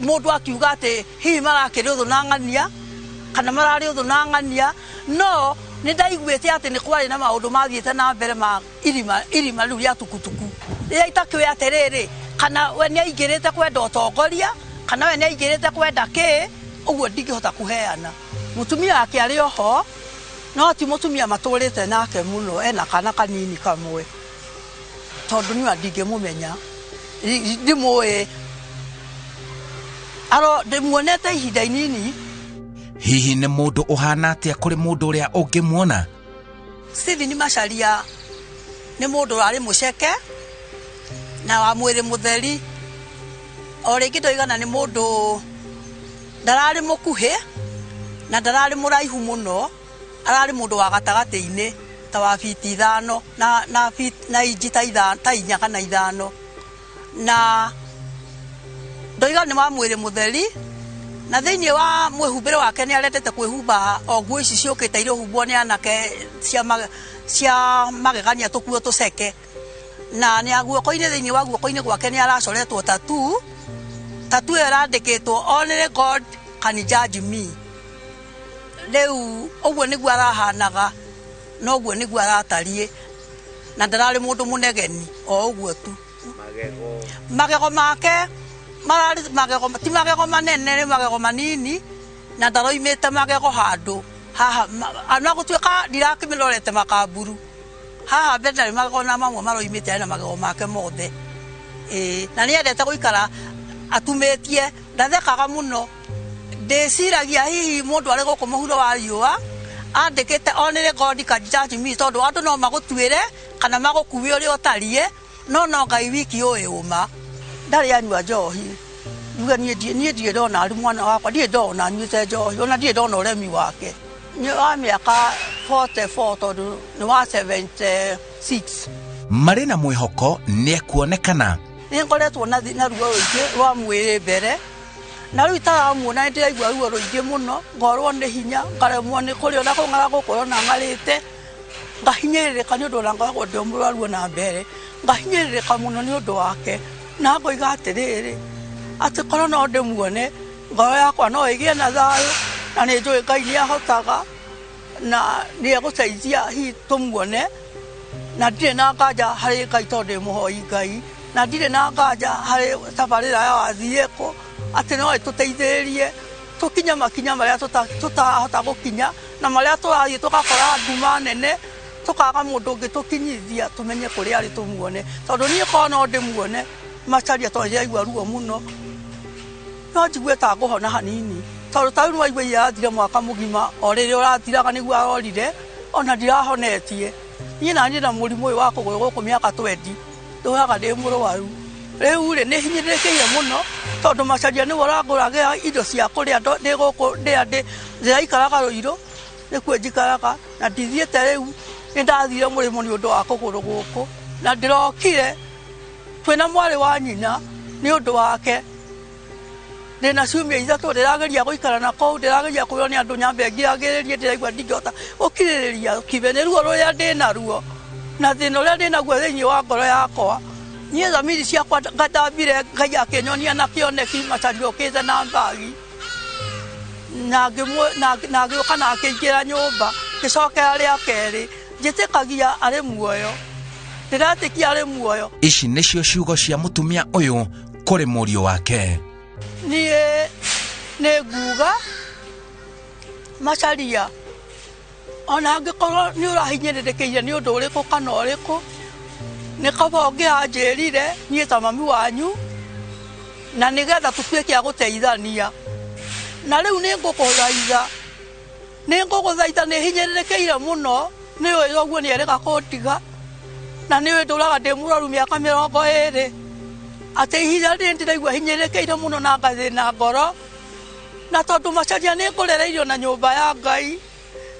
mũndũ akiuga atĩ hihi marakĩrĩ ũthũ na ng'ania kana mararĩ ũthũ na ng'ania, no nĩ ndaiguĩte atĩ nĩ kwarĩ na maũndũ mathiĩte na mbere ma irima rĩu rĩa tukutuku rĩrĩa itakĩũĩ atĩrĩrĩ kana we nĩ aingĩrĩte kwenda ũtongoria kana we nĩ aingĩrĩte kwenda kĩ, ũguo ndingĩhota kũheana. Mũtumia wake arĩ oho no ti mũtumia matũrĩte nake mũno, ena kana kanini kamwe tondũ niĩ ndingĩmũmenya, ndimũĩ, aro ndĩmuonete ihinda inini. Hihi nĩ mũndũ ũhana atĩa kũrĩ mũndũ ũrĩa ũngĩmuona? Stephen Macharia nĩ mũndũ ũrarĩ mũceke na wa mwĩrĩ mũtheri. O rĩngĩ ndoigana nĩ mũndũ ndararĩ mũkuhĩ na ndararĩ mũraihu mũno, ararĩ mũndũ wa gatagatĩ-inĩ ta wa fiti 5 na inji ta 4 kana 5, na ndoiga nĩ wa mwĩrĩ mũtheri na thĩinĩ wa mwĩhumbĩre wake nĩ arendete kwĩhumba o nguo ici ciũkĩte irĩhumbwo nĩ anake cia magegania tũkuo tũceke, na nĩ guoko-inĩ thĩinĩ wa guoko-inĩ gwake nĩ aracoretwo tattoo. Tattoo ĩyo ĩrandĩkĩtwo only God can judge me. Rĩu ũguo nĩguo arahanaga na ũguo nĩguo aratariĩ na ndararĩ mũndũ mũnegeni o ũguo tu. Magego make Mararĩ magego, ti magego manene, nĩ magego manini, na ndaroimĩte magego handũ haha na gũtuĩka ndirakĩmĩrorete makamburu haha mbere, ndarĩ magego na mamwe maroimĩte, arĩ na magego make mothe. Ĩĩ, na nĩendete gũikara atumĩtie, ndathekaga mũno. Ndĩciragia hihi mũndũ arĩ gũkũ mũhuro wa riũa andĩkĩte onĩrĩ God can judge me, tondũ andũ no magũtuĩre kana magũkue ũrĩa ũtariĩ, no Ngai wiki ũĩ ũma. Ndarĩ anyua njohi, njuge niĩ ndirĩ ndona arĩ mwana wakwa, ndirĩ ndona anyuĩte njohi, ona ndirĩ ndona ũremi wake. Nĩ wa mĩaka 44, tondũ nĩ wa 76. Marĩ na mwĩhoko nĩekuonekana. Nĩ ngoretwo na ruo rũingĩ rwa mwĩrĩ mbere, na rĩu itaramuona nĩ ndĩraigua ruo rũingĩ mũno, ngorwo nĩ hinya, ngaremwo nĩ kũrĩa, ona kũng'ara gũkũ ona ng'arĩte, ngahinyĩrĩrĩka nĩ ũndũ ona ngoragwo ndĩ mũrwaru ona mbere, ngahinyĩrĩrĩka mũno nĩ ũndũ wake, na ngoiga atĩrĩrĩ, atĩ korwo no ndĩmuone ngoro yakwa no ĩgĩe na thayũ, na nĩ njũĩ Ngai nĩ ahotaga na nĩ egũteithia hihi tũmuone, na ndirĩ na nganja harĩ Ngai tondũ ndĩ mũhoi Ngai, na ndirĩ na nganja harĩ tabarĩra ya wathiĩ kũ atĩ no ĩtũteithĩrĩrie tũkinye makinya marĩa tũtarahota gũkinya, na marĩa tũrathiĩ tũgakora nduma nene, tũkaga mũndũ ũngĩ tũkinyithia tũmenye kũrĩa arĩ tũmuone, tondũ niĩ korwo no ndĩmuone Macharia, tondũ ndĩraigua ruo mũno, no njigue ta ngũhona hanini, tondũ ta rĩu nĩwaigua irathire mwaka mũgima, o rĩrĩa ũrathiraga nĩguo arorire, ona ndirahonetie. Niĩ na niĩ na mũrimũ ũyũ wa kũgũrũ gũkũ mĩaka 20 ndũraga ndĩ mũrwaru. Rĩu rĩ, nĩ hinyĩrĩrĩkĩire mũno, tondũ Macharia nĩwe ũrangũragĩra indo cia kũrĩa ndĩ gũkũ ndĩraikaraga Rũirũ, nĩkuo njikaraga, na ndithiĩte rĩu, nĩ ndathire mũrĩmo nĩ ũndũ wa kũgũrũ gũkũ, na ndĩrokire twĩna mwarĩ wa nyina nĩ ũndũ wake. Ndĩna ciumia 3 ndĩrageria gũikara na kũu, ndĩrageria kwĩrwo nĩ andũ nyambe ngiragĩrĩrie, ndĩraigua ndingĩhota gũkirĩrĩria kibe nĩ ruo rũrĩa ndĩnaruo na thĩna ũrĩa ndĩnaguo thĩinĩ wa ngoro yakwa. Niĩ thamiri ciakwa ngandambire Ngai akĩnyonia na kĩoneki Macharia ũkĩte na mbagi, na ngĩũka na akĩingĩra nyũmba, ngĩcokera rĩa kerĩ, njĩtĩkagia arĩ muoyo, ndĩretĩkia arĩ muoyo. Ici nĩcio ciugo cia mũtumia ũyũ kũrĩ mũriũ wake. Niĩ nĩ nguga Macharia, ona angĩkorwo nĩ ũrahinyĩrĩrĩkĩire nĩ ũndũ ũrĩkũ kana ũrĩkũ, nĩ kaba ũngĩanjĩrire niĩ ta mami wanyu, na nĩgetha tũtuĩke a gũteithania. Na rĩu nĩ ngũkũthaitha, nĩ hinyĩrĩrĩkĩire mũno, nĩ ũĩ ũguo nĩ erĩga kũndiga, na nĩ ũĩ ndũraga ndĩ mũrwaru mĩaka 20, atĩ ihinda rĩrĩ ndĩraigua hinyĩrĩrĩkĩire mũno na ngathĩna ngoro, na tondũ Macharia nĩ ngũrereirio na nyũmba ya Ngai,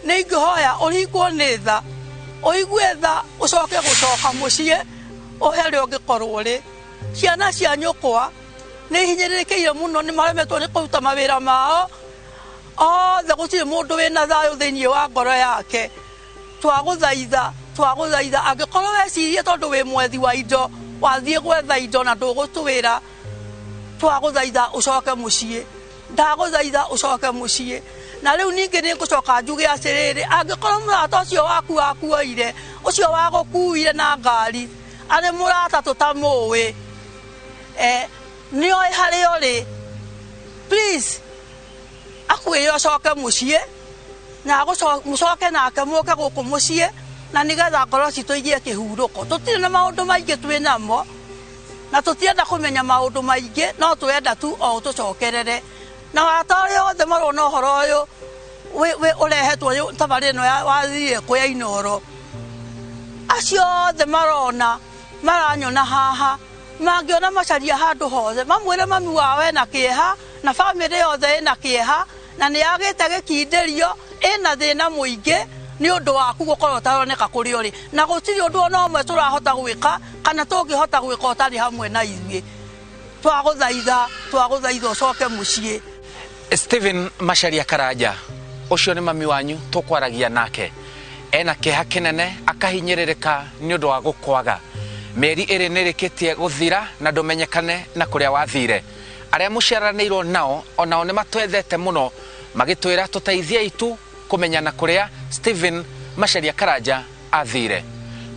nĩ ingĩhoya ũringwo nĩ tha, ũigue tha, ũcoke gũcoka mũciĩ ũhe ũrĩa ũngĩkorwo ũrĩ. Ciana cia nyũkwa nĩ hinyĩrĩrĩkĩire mũno, nĩ maremetwo nĩ kũruta mawĩra mao othe, gũtirĩ mũndũ wĩna thayũ thĩinĩ wa ngoro yake. Twagũthaitha, angĩkorwo wecirie tondũ wĩ mwethi wa indo, wathiĩ gwetha indo na ndũgũtwĩra, twagũthaitha ũcoke mũciĩ, ndagũthaitha ũcoke mũciĩ. Na rĩu ningĩ nĩ ngũcoka njuge atĩrĩrĩ, angĩkorwo mũrata ũcio waku wakuoire, ũcio wagũkuire na ngari, arĩ mũrata tũtamũĩ, nĩoĩ harĩa ũrĩ, please akwĩre ũcoke mũciĩ, na mũcoke nake mũke gũkũ mũciĩ, na nĩgetha ngoro citũ igĩe kĩhurũko. Tũtirĩ na maũndũ maingĩ twĩ namo, na tũtienda kũmenya maũndũ maingĩ, no twenda tu o ũtũcokerere. Na arata arĩa othe marona ũhoro ũyũ ũrehetwo tabarĩra ĩno ya wathiĩ kũ ya Inooro, acio othe marona maranyona haha, mangĩona Macharia handũ hothe, mamwĩre mami wao ena kĩeha, na bamĩrĩ yothe ĩna kĩeha, na nĩ yagĩte gĩkindĩrio, ĩna thĩna mũingĩ nĩ ũndũ waku gũkorwo ũtaroneka kũrĩa ũrĩ, na gũtirĩ ũndũ ona ũmwe tũrahota gwĩka kana tũngĩhota gwĩka ũtarĩ hamwe na ithuĩ. Twagũthaitha ũcoke mũciĩ. Stephen Macharia Karanja, ũcio nĩ mami wanyu tũkwaragia nake, ena kĩeha kĩnene, akahinyĩrĩrĩka nĩ ũndũ wa gũkwaga. Mĩeri ĩrĩ nĩ ĩrĩkĩtie gũthira na ndũmenyekane na kũrĩa wathire. Arĩa mũciaranĩirwo nao onao nĩ matwethete mũno, magĩtwĩra tũteithiei tu kũmenya na kũrĩa Stephen Macharia Karanja athire.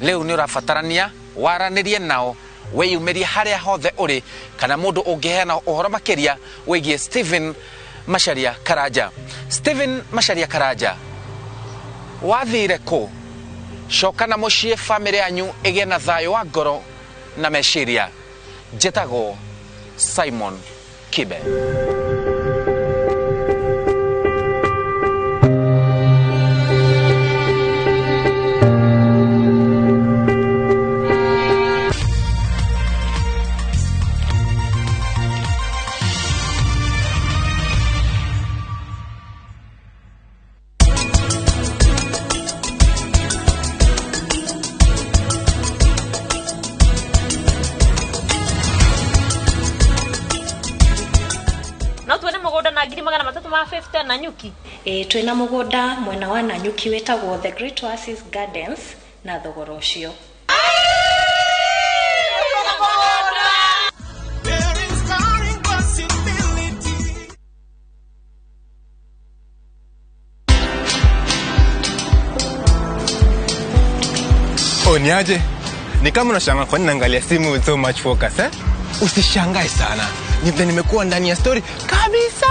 Rĩu nĩ ũrabatarania waranĩrie nao Wĩyumĩrie harĩa hothe ũrĩ, kana mũndũ ũngĩheana ũhoro makĩria wĩgiĩ Stephen Macharia Karanja. Stephen Macharia Karanja, wathire kũ? Coka na mũciĩ, bamĩrĩ yanyu ĩgĩe na thayũ wa ngoro na meciria. Njĩtagwo Simon Kibe. No tuone mũgũnda na 350,000 Nanyuki. Ĩĩ, twĩna mũgũnda mwena wa Nanyuki wĩtagwo The Great Oasis Gardens na thogora ũcio. Oh, niaje? Ni kama unashangaa kwa nini naangalia simu with so much focus, eh? Usishangae sana. Ni vile nimekuwa ndani ya story kabisa.